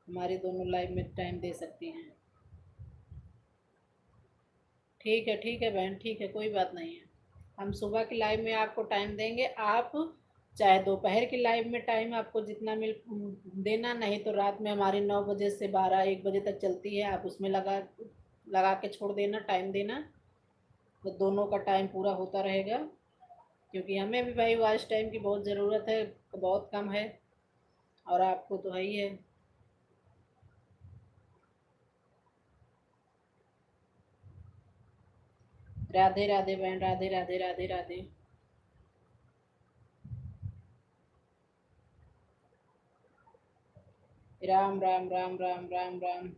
हमारे दोनों लाइव में टाइम दे सकती हैं। ठीक है, ठीक है बहन, ठीक है, कोई बात नहीं है। हम सुबह की लाइव में आपको टाइम देंगे, आप चाहे दोपहर की लाइव में टाइम आपको जितना मिल, देना, नहीं तो रात में हमारी नौ बजे से बारह एक बजे तक चलती है, आप उसमें लगा, लगा के छोड़ देना, टाइम देना, तो दोनों का टाइम पूरा होता रहेगा, क्योंकि हमें भी भाई वॉच टाइम की बहुत ज़रूरत है, बहुत कम है, और आपको तो है ही है। राधे राधे बहन, राधे राधे, राधे राधे। राम राम, राम राम, राम राम।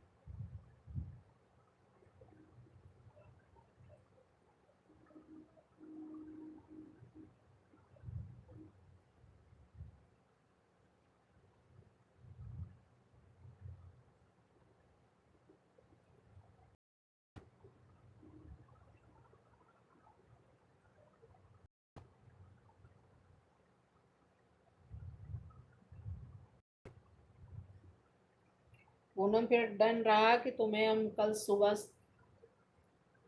पूनम, फिर डन रहा कि तुम्हें हम कल सुबह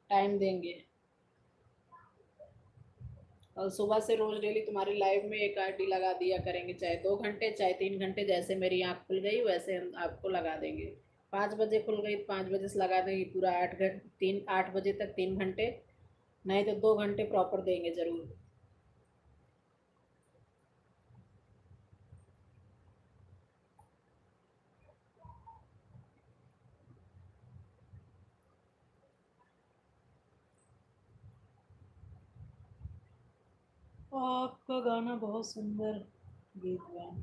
टाइम देंगे। कल सुबह से रोज डेली तुम्हारी लाइव में एक आईडी लगा दिया करेंगे, चाहे दो घंटे, चाहे तीन घंटे, जैसे मेरी आँख खुल गई वैसे हम आपको लगा देंगे। पाँच बजे खुल गई तो पाँच बजे से लगा देंगे पूरा आठ घंटे, तीन, आठ बजे तक तीन घंटे, नहीं तो दो घंटे प्रॉपर देंगे ज़रूर। आपका गाना बहुत सुंदर गीत बहन।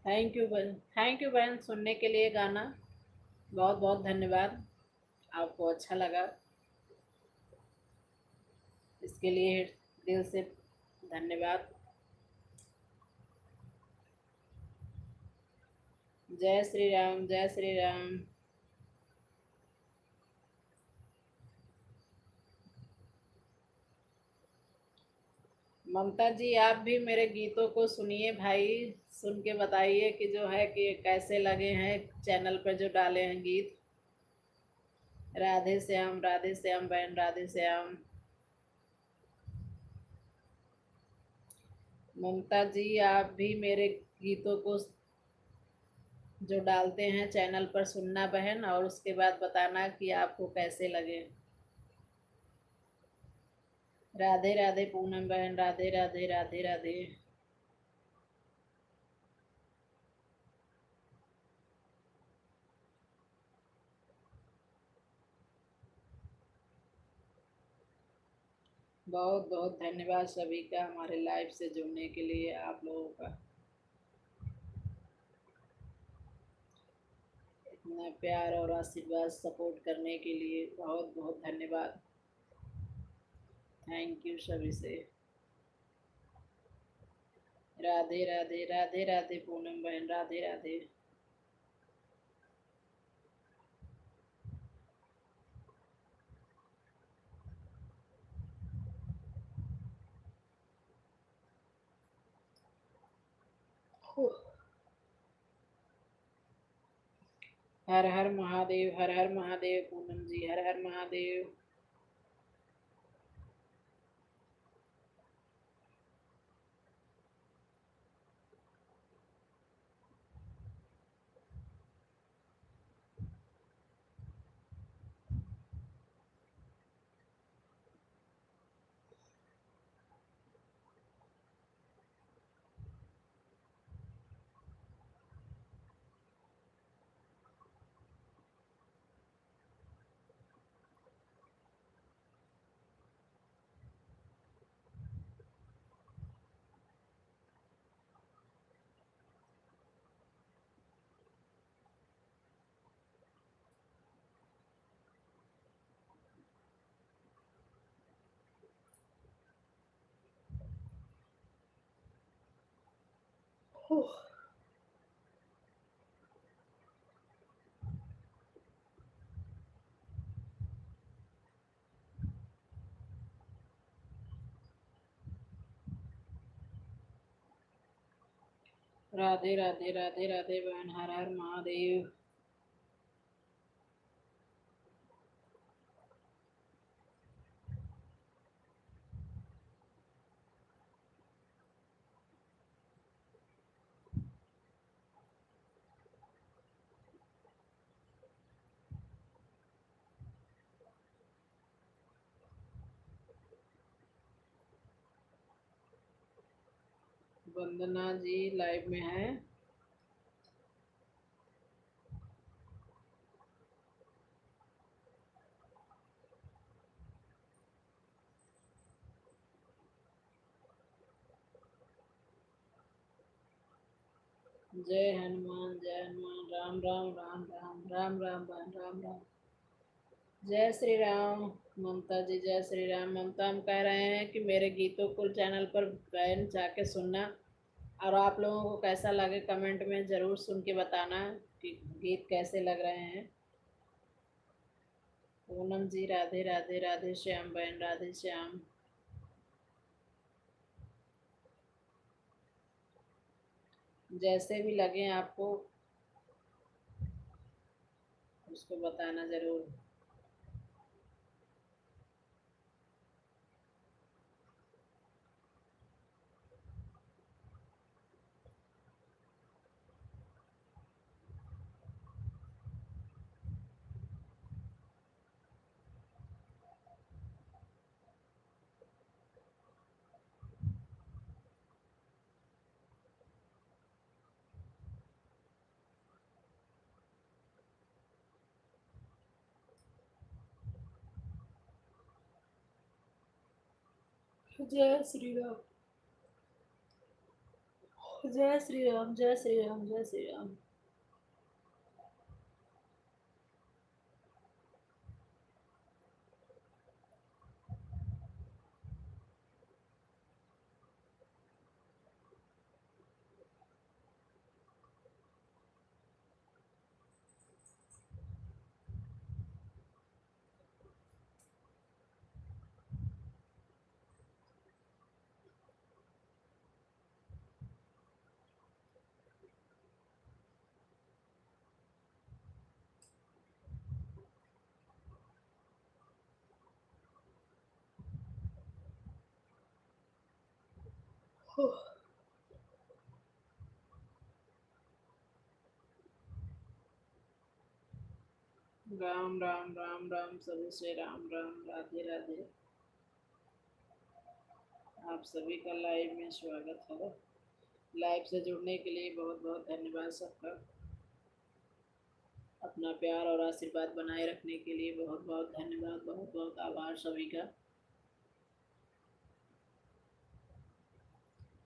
थैंक यू बहन, थैंक यू बहन, सुनने के लिए गाना बहुत बहुत धन्यवाद। आपको अच्छा लगा, इसके लिए दिल से धन्यवाद। जय श्री राम, जय श्री राम। ममता जी, आप भी मेरे गीतों को सुनिए भाई, सुन के बताइए कि जो है कि कैसे लगे हैं चैनल पर जो डाले हैं गीत। राधे श्याम, राधे श्याम बहन, राधे श्याम। ममता जी, आप भी मेरे गीतों को जो डालते हैं चैनल पर सुनना बहन, और उसके बाद बताना कि आपको कैसे लगे। राधे राधे पूनम बहन, राधे राधे, राधे राधे। बहुत बहुत धन्यवाद सभी का हमारे लाइव से जुड़ने के लिए, आप लोगों का इतना प्यार और आशीर्वाद, सपोर्ट करने के लिए बहुत बहुत धन्यवाद। थैंक यू सभी से। राधे राधे, राधे राधे पूनम बहन, राधे राधे। हर हर महादेव, हर हर महादेव पूनम जी, हर हर महादेव। ओह। राधे, राधे, राधे, राधे बहन, हर हर महादेव। वंदना जी live में है। जय हनुमान, जय हनुमान, राम राम, राम राम, राम राम बहन, राम राम। जय श्री राम ममता जी, जय श्री राम। ममता हम कह रहे हैं कि मेरे गीतों को channel पर बहन जाके सुनना, और आप लोगों को कैसा लगे comment में ज़रूर सुन के बताना कि गीत कैसे लग रहे हैं। पूनम जी राधे राधे, राधे श्याम बहन, राधे श्याम। जैसे भी लगे आपको, उसको बताना ज़रूर। जय श्री राम, जय श्री राम, जय श्री राम, जय श्री राम। राम राम, राम राम, सभी से राम राम, राधे राधे। आप सभी का live में स्वागत है। Live से जुड़ने के लिए बहुत बहुत धन्यवाद सबका। अपना प्यार और आशीर्वाद बनाए रखने के लिए बहुत बहुत धन्यवाद, बहुत बहुत आभार सभी का,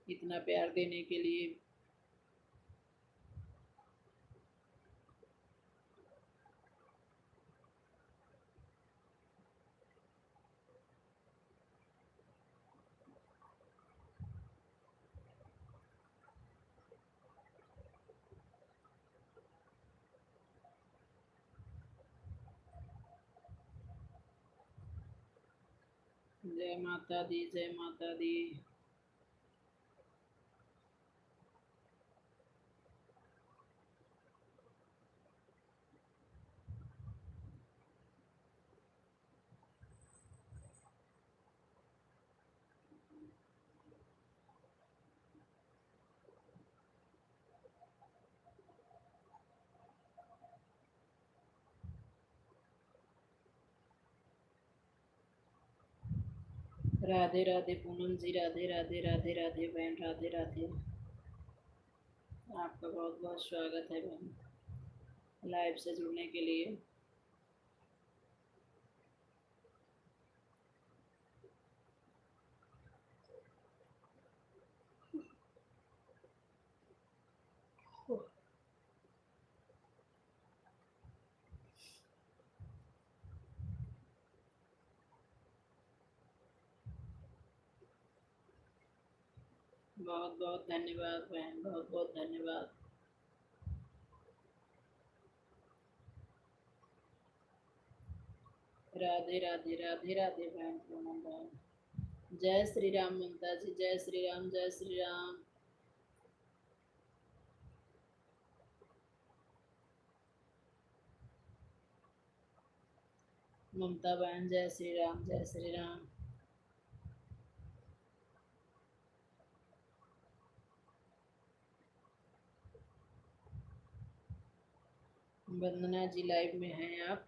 इतना प्यार देने के लिए। जय माता दी, जय माता दी। राधे राधे पूनम जी, राधे राधे, राधे राधे बहन, राधे राधे। आपका बहुत बहुत स्वागत है बहन, live से जुड़ने के लिए। बहुत बहुत धन्यवाद बहन, बहुत बहुत धन्यवाद। राधे राधे, राधे राधे बहन, पूनम बहन। जय श्री राम ममता जी, जय श्री राम, जय श्री राम। ममता बहन, जय श्री राम, जय श्री राम। वंदना जी, live में हैं आप?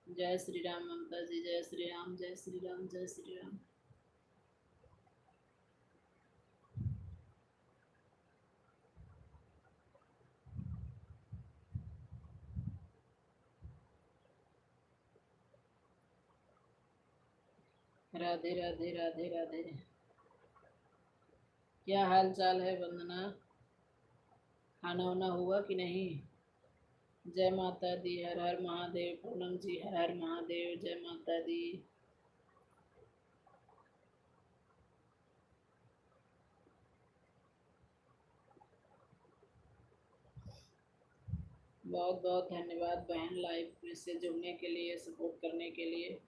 जय श्री राम ममता जी, जय श्री राम, जय श्री राम, जय श्री राम। राधे राधे, राधे राधे। क्या हाल चाल है वंदना, खाना वाना हुआ कि नहीं? जय माता दी, हर हर महादेव। पूनम जी, हर हर महादेव, जय माता दी। बहुत बहुत धन्यवाद बहन, live में से जुड़ने के लिए, support करने के लिए।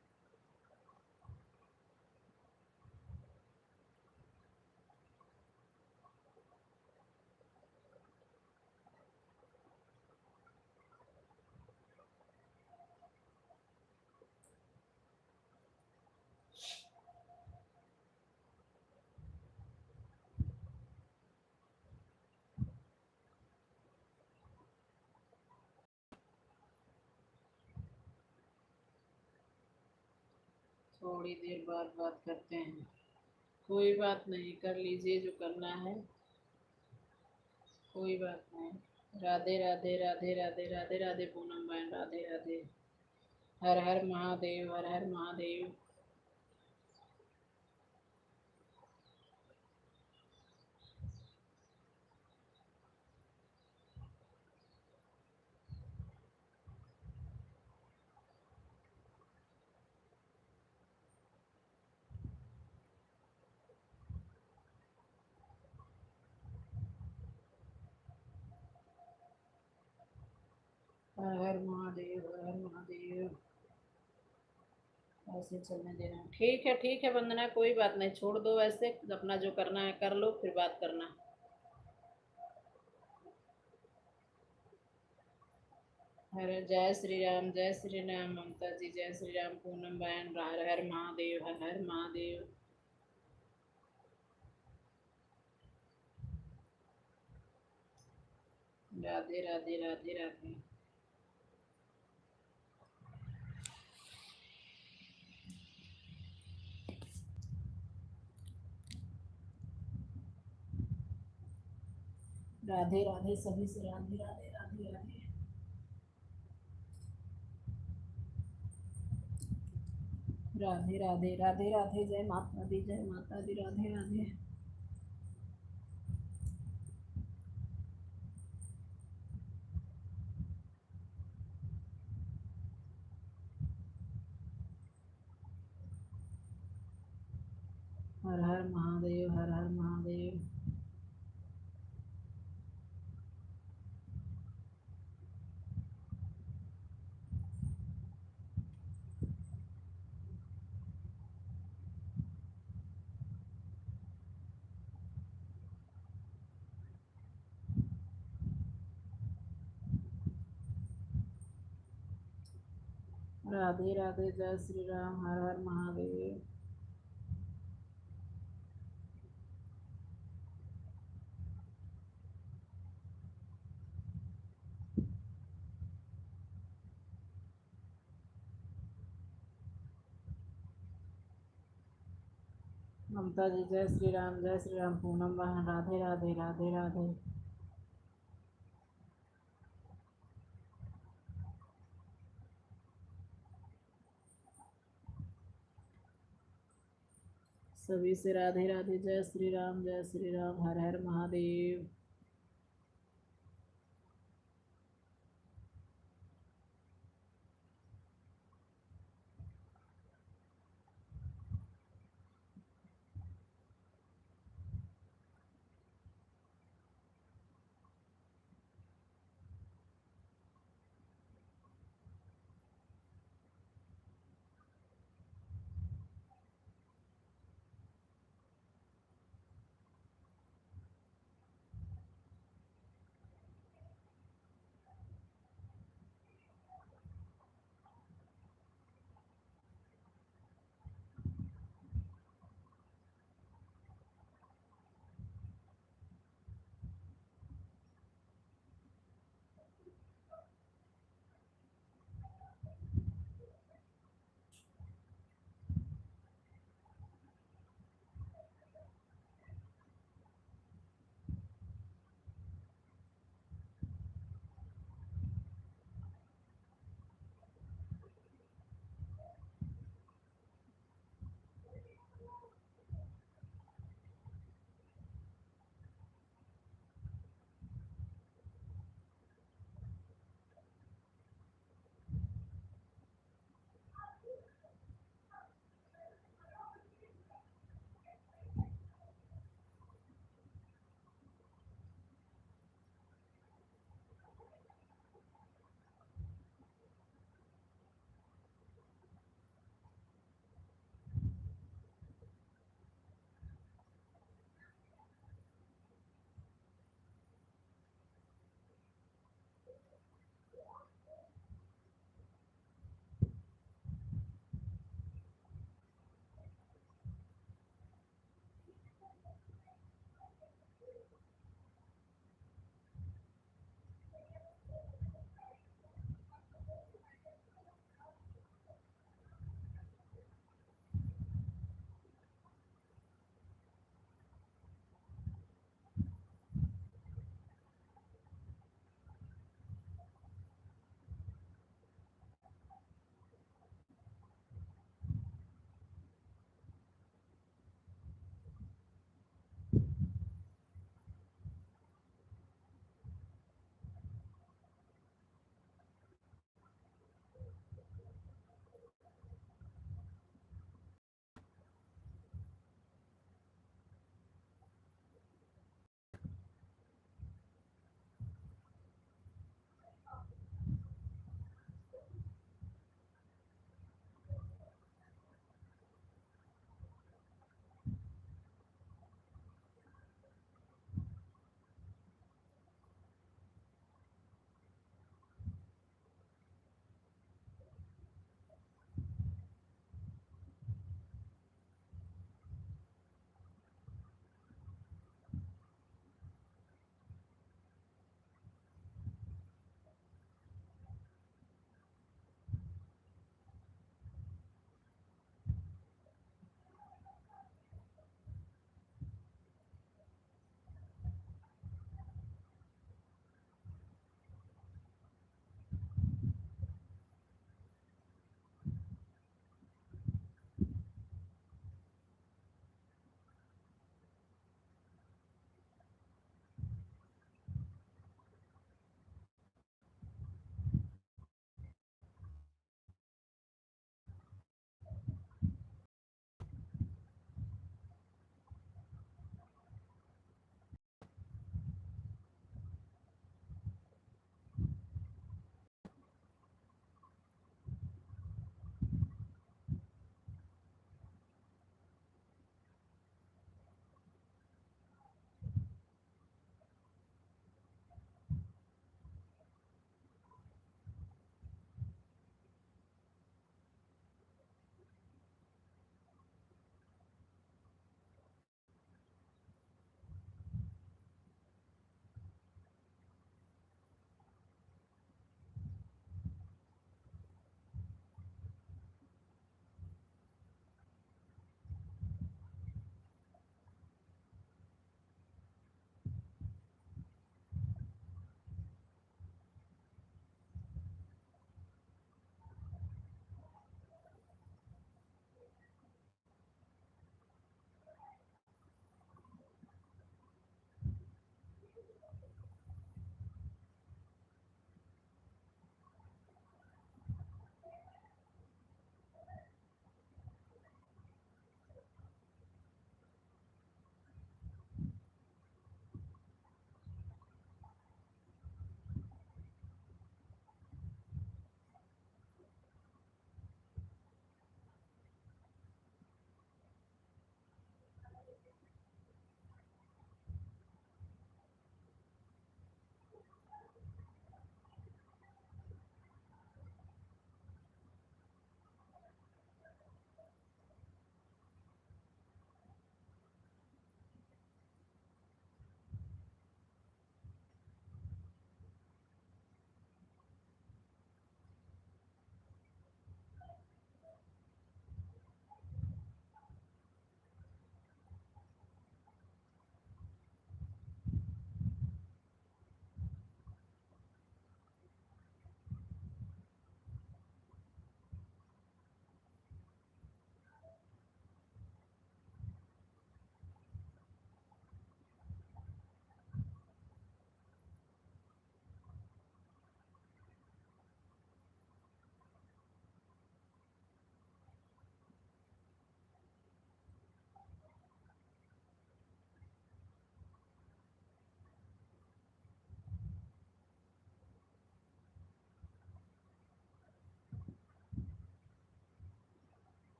थोड़ी देर बाद बात करते हैं। कोई बात नहीं, कर लीजिए जो करना है, कोई बात नहीं। राधे राधे, राधे राधे, राधे राधे पूनम बहन, राधे राधे। हर हर महादेव, हर हर महादेव। हर हर महादेव, हर हर महादेव। ऐसे चलने देना। ठीक है, ठीक है वंदना, कोई बात नहीं, छोड़ दो, ऐसे अपना जो करना है कर लो, फिर बात करना। हर, जय श्री राम, जय श्री राम ममता जी, जय श्री राम पूनम बहन, हर हर महादेव, हर हर महादेव। राधे राधे, राधे राधे। राधे राधे सभी से, राधे राधे, राधे राधे। राधे राधे, राधे राधे, जय माता दी, जय माता दी, राधे राधे। हर हर महादेव, हर हर महादेव। राधे राधे, जय श्री राम, हर हर महादेव। ममता जी, जय श्री राम, जय श्री राम। पूनम बहन, राधे राधे, राधे राधे। सभी से राधे राधे। जय श्री राम, जय श्री राम, हर हर महादेव।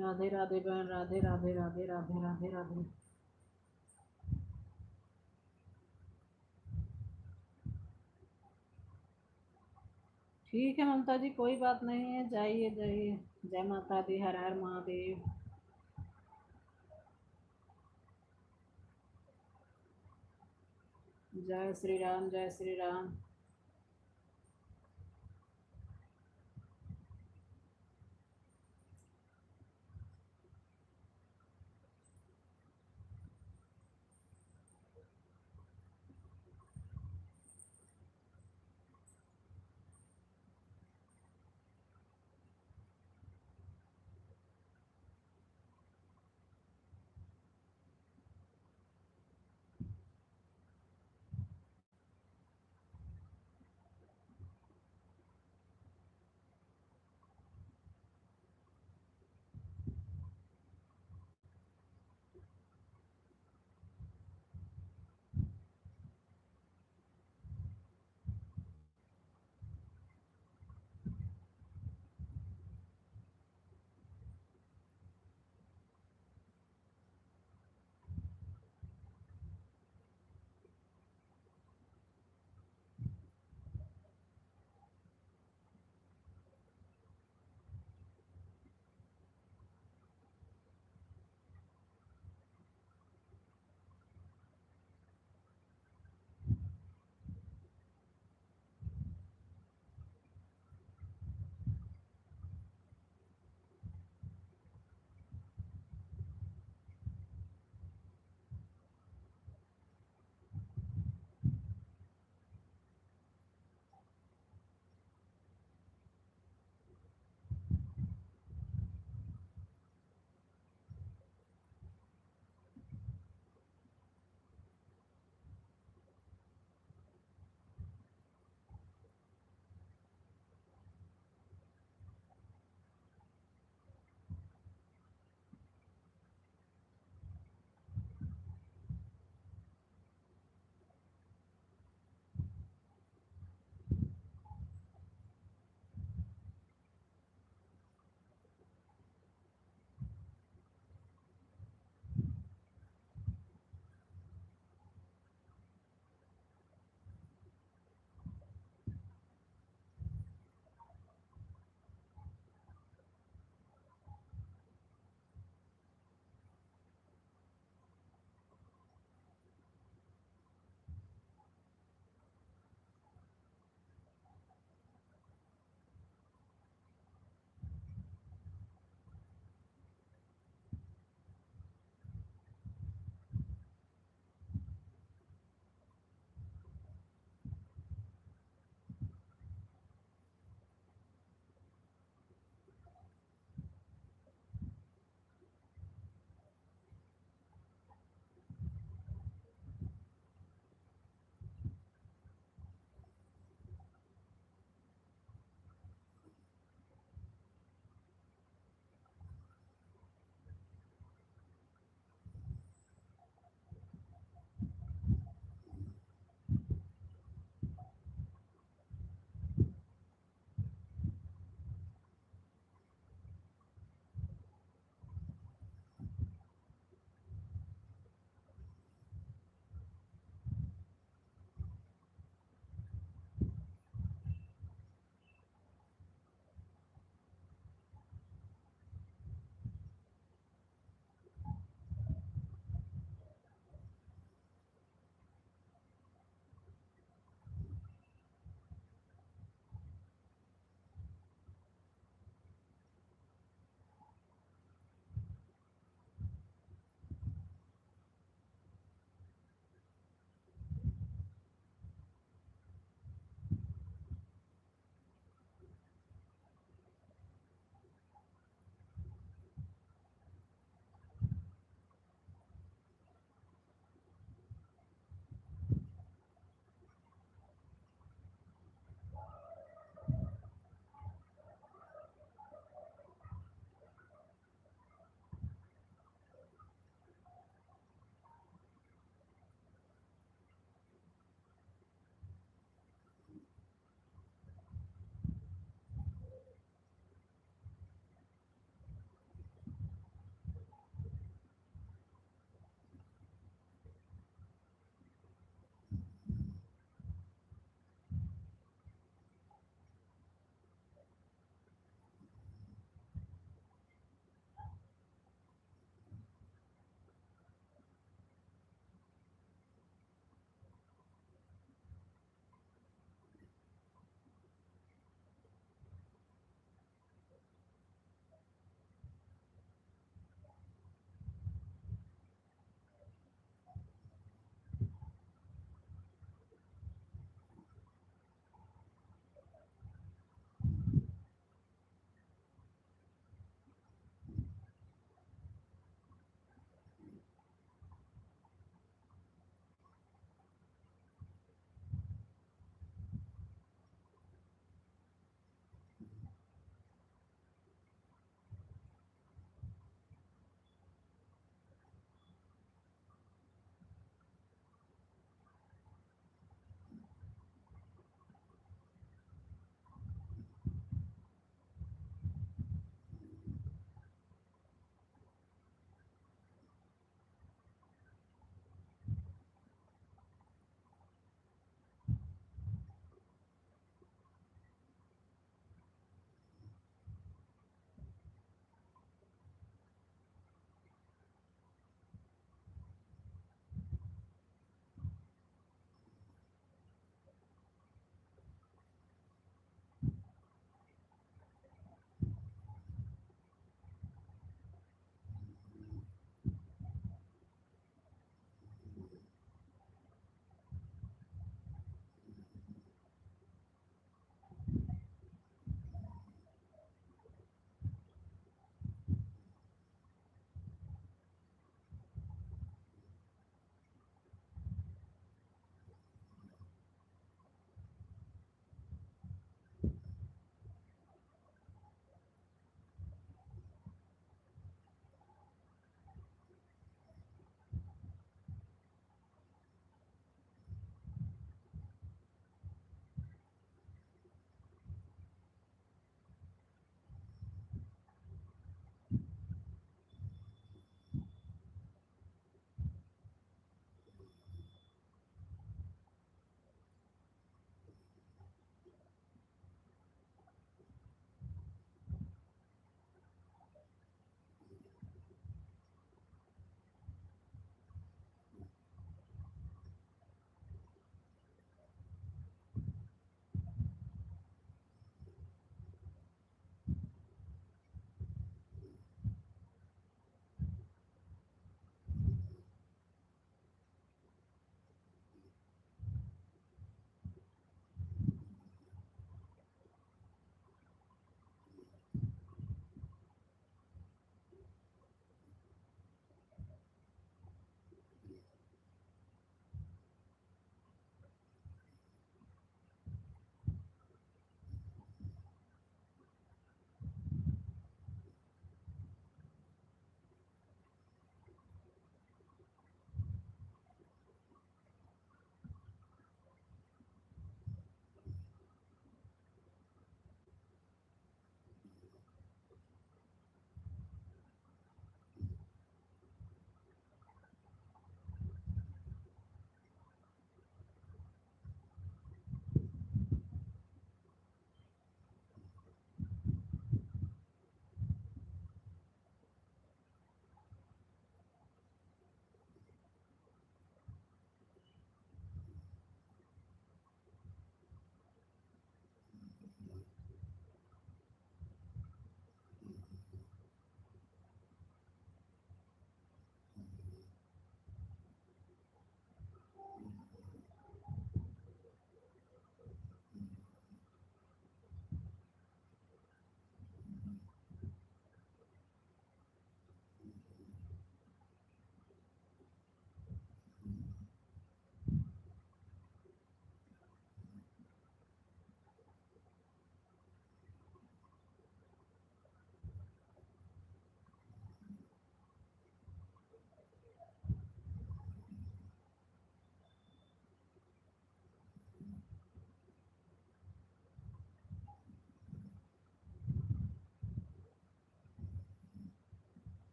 राधे राधे बहन, राधे राधे, राधे राधे, राधे राधे। ठीक है ममता जी, कोई बात नहीं है, जाइए जाइए। जय माता दी, हर हर महादेव। जय श्री राम, जय Shri Ram.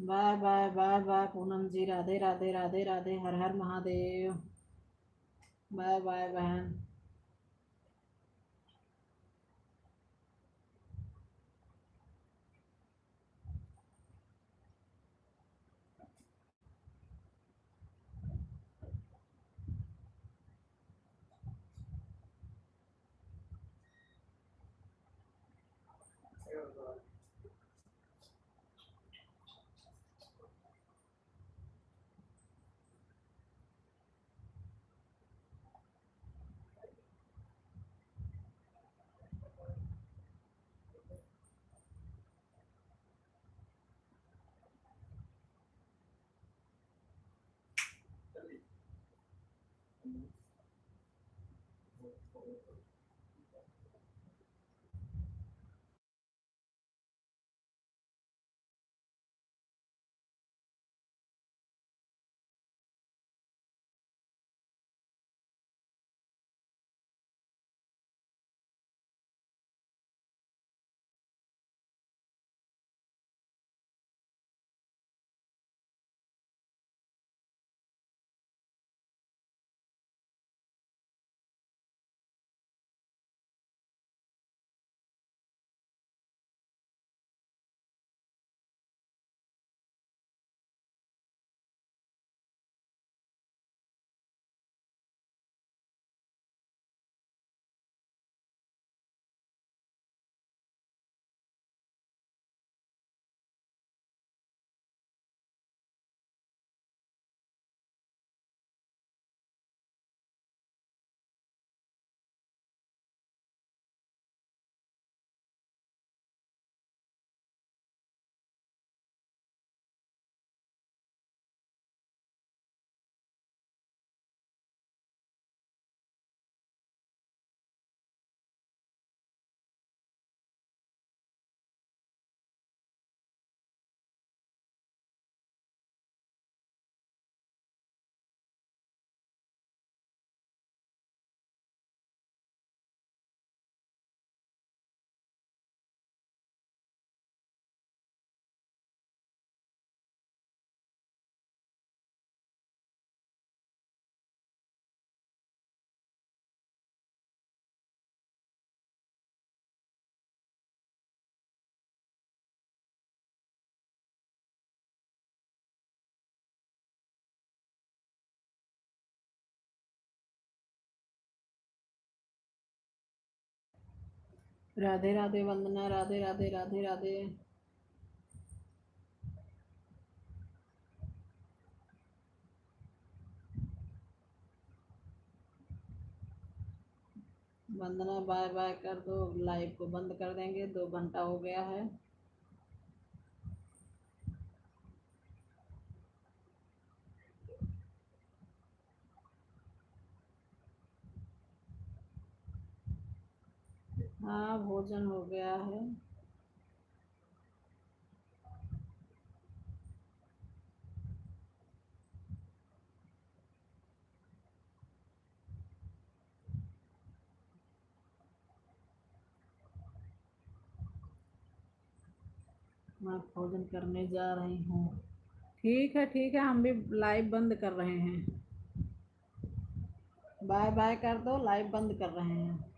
Bye bye, bye bye Poonam ji, Radhe Radhe, Radhe Radhe, Har Har Mahadev. Bye bye बहन। राधे राधे वंदना, राधे राधे, राधे राधे। वंदना, बाय बाय कर दो, लाइव को बंद कर देंगे, दो घंटा हो गया है। हाँ, भोजन हो गया है। मैं भोजन करने जा रही हूँ। ठीक है, ठीक है, हम भी लाइव बंद कर रहे हैं। बाय बाय कर दो, लाइव बंद कर रहे हैं।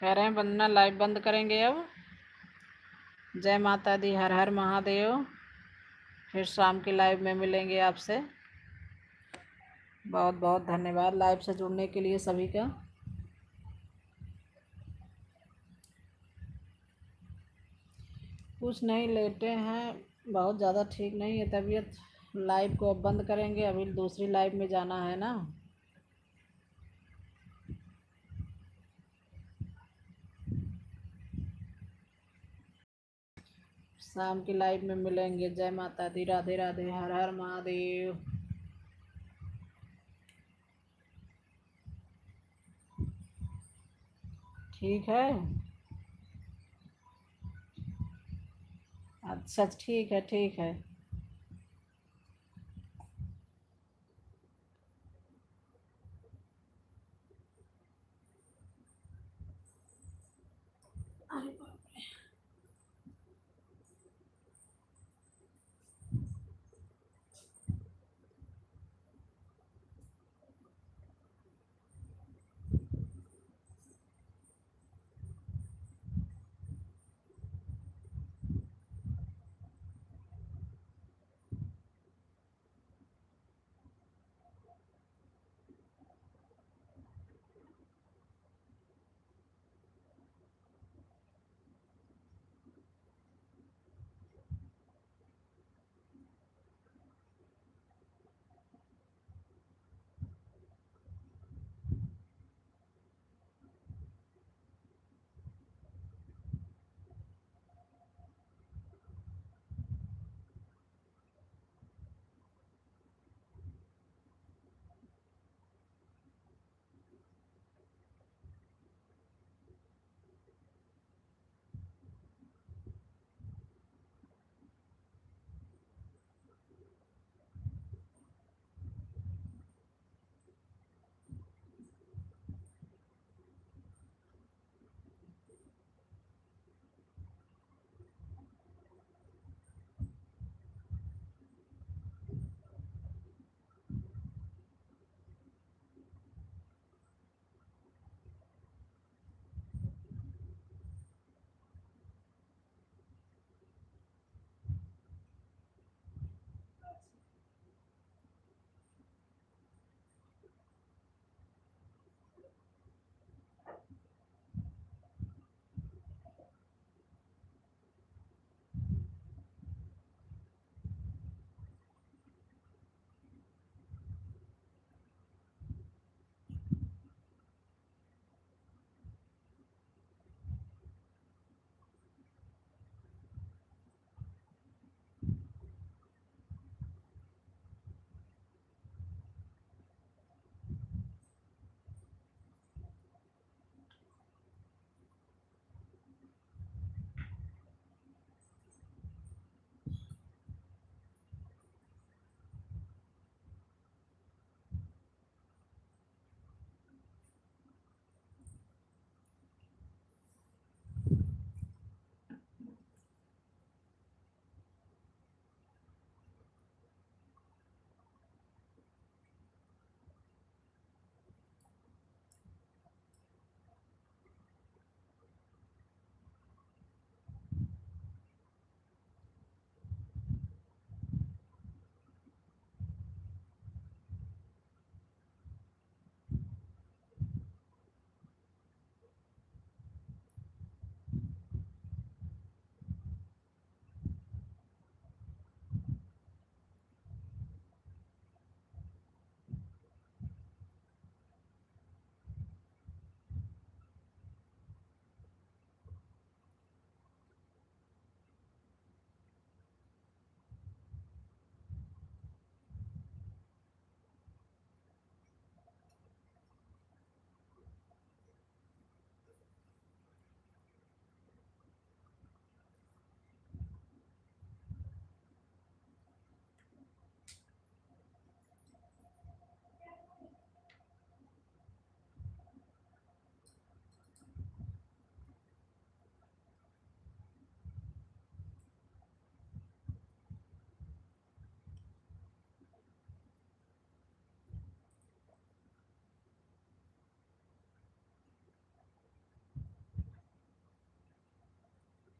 कह रहे हैं वंदना, लाइव बंद करेंगे अब। जय माता दी, हर हर महादेव। फिर शाम की लाइव में मिलेंगे आपसे। बहुत बहुत धन्यवाद लाइव से जुड़ने के लिए सभी का। कुछ नहीं, लेटे हैं, बहुत ज़्यादा ठीक नहीं है तबीयत। लाइव को अब बंद करेंगे, अभी दूसरी लाइव में जाना है ना। शाम की live में मिलेंगे। जय माता दी, राधे राधे, हर हर महादेव। ठीक है, अच्छा, ठीक है, ठीक है। अरे बाप रे।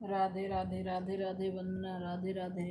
राधे राधे, राधे राधे वंदना, राधे राधे।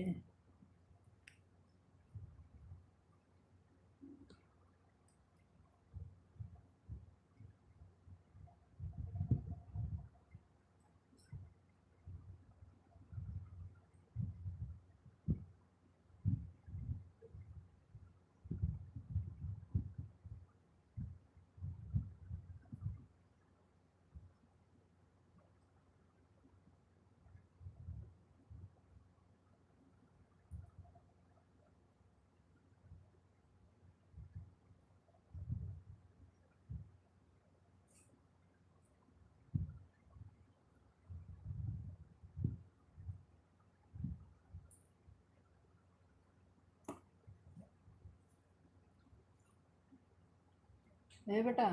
ए बेटा,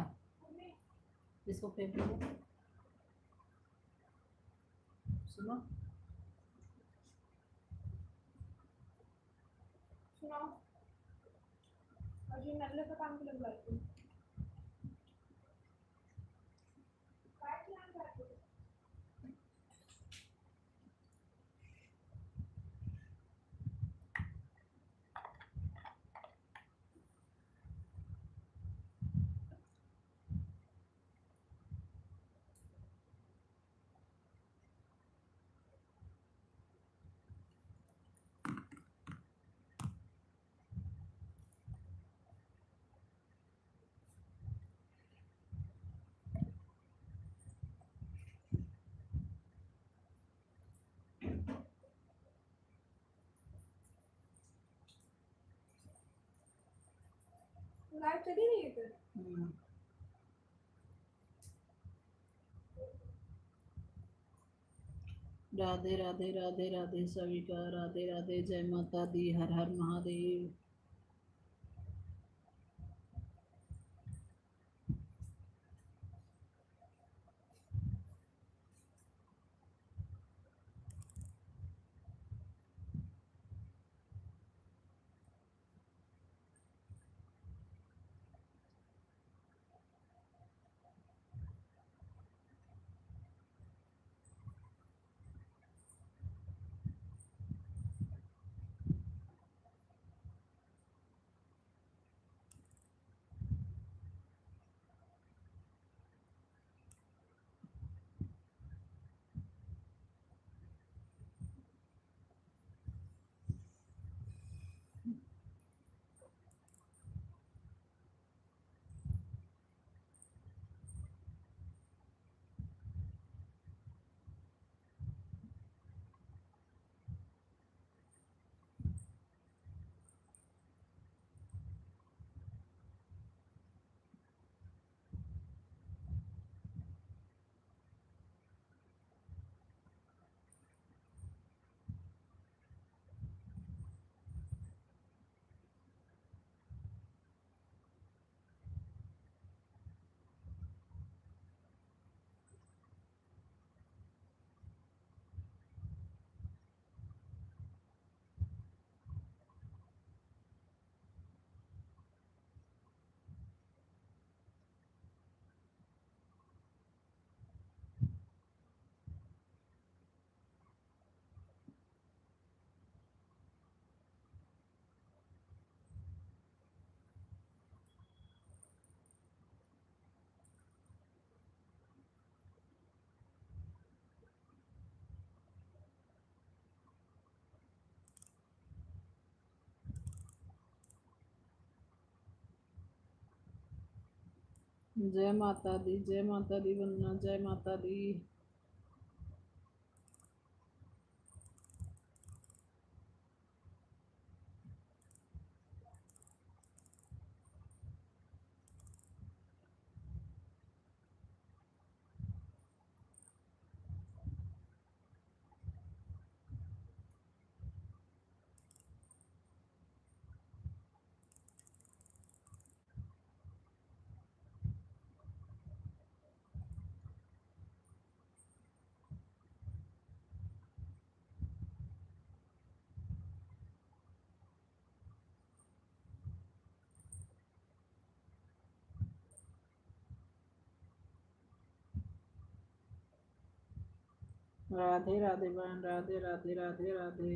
इसको फेंक दो। सुनो, सुनाओ। और ये नल्ले का काम के लिए बुलाई थी। लाइव चली रही है फिर? हम्म। राधे राधे, राधे राधे सभी का, राधे राधे, जय माता दी, हर हर महादेव। जय माता दी, जय माता दी वंदना, जय माता दी। राधे राधे बहन, राधे राधे, राधे राधे।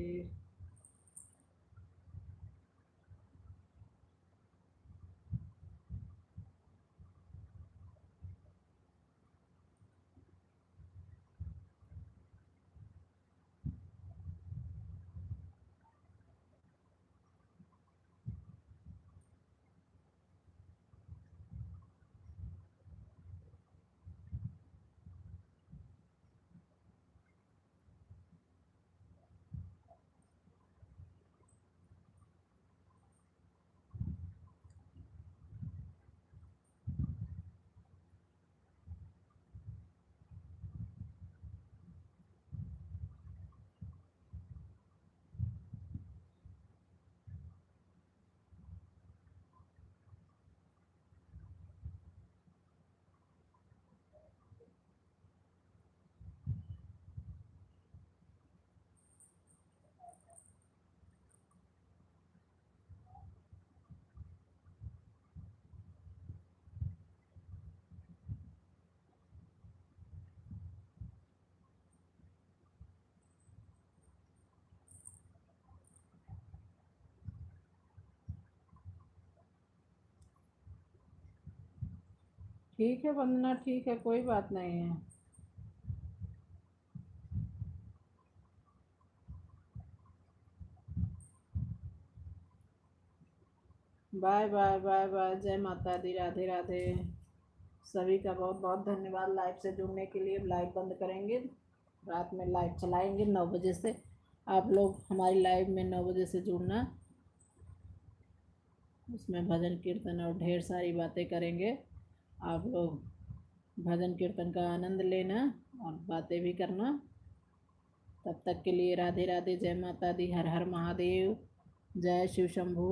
ठीक है वंदना, ठीक है, कोई बात नहीं है। बाय बाय बाय बाय, जय माता दी, राधे राधे। सभी का बहुत बहुत धन्यवाद लाइव से जुड़ने के लिए। लाइव बंद करेंगे, रात में लाइव चलाएंगे नौ बजे से। आप लोग हमारी लाइव में नौ बजे से जुड़ना, उसमें भजन कीर्तन और ढेर सारी बातें करेंगे। आप लोग भजन कीर्तन का आनंद लेना और बातें भी करना। तब तक के लिए राधे राधे, जय माता दी, हर हर महादेव, जय शिव शंभू।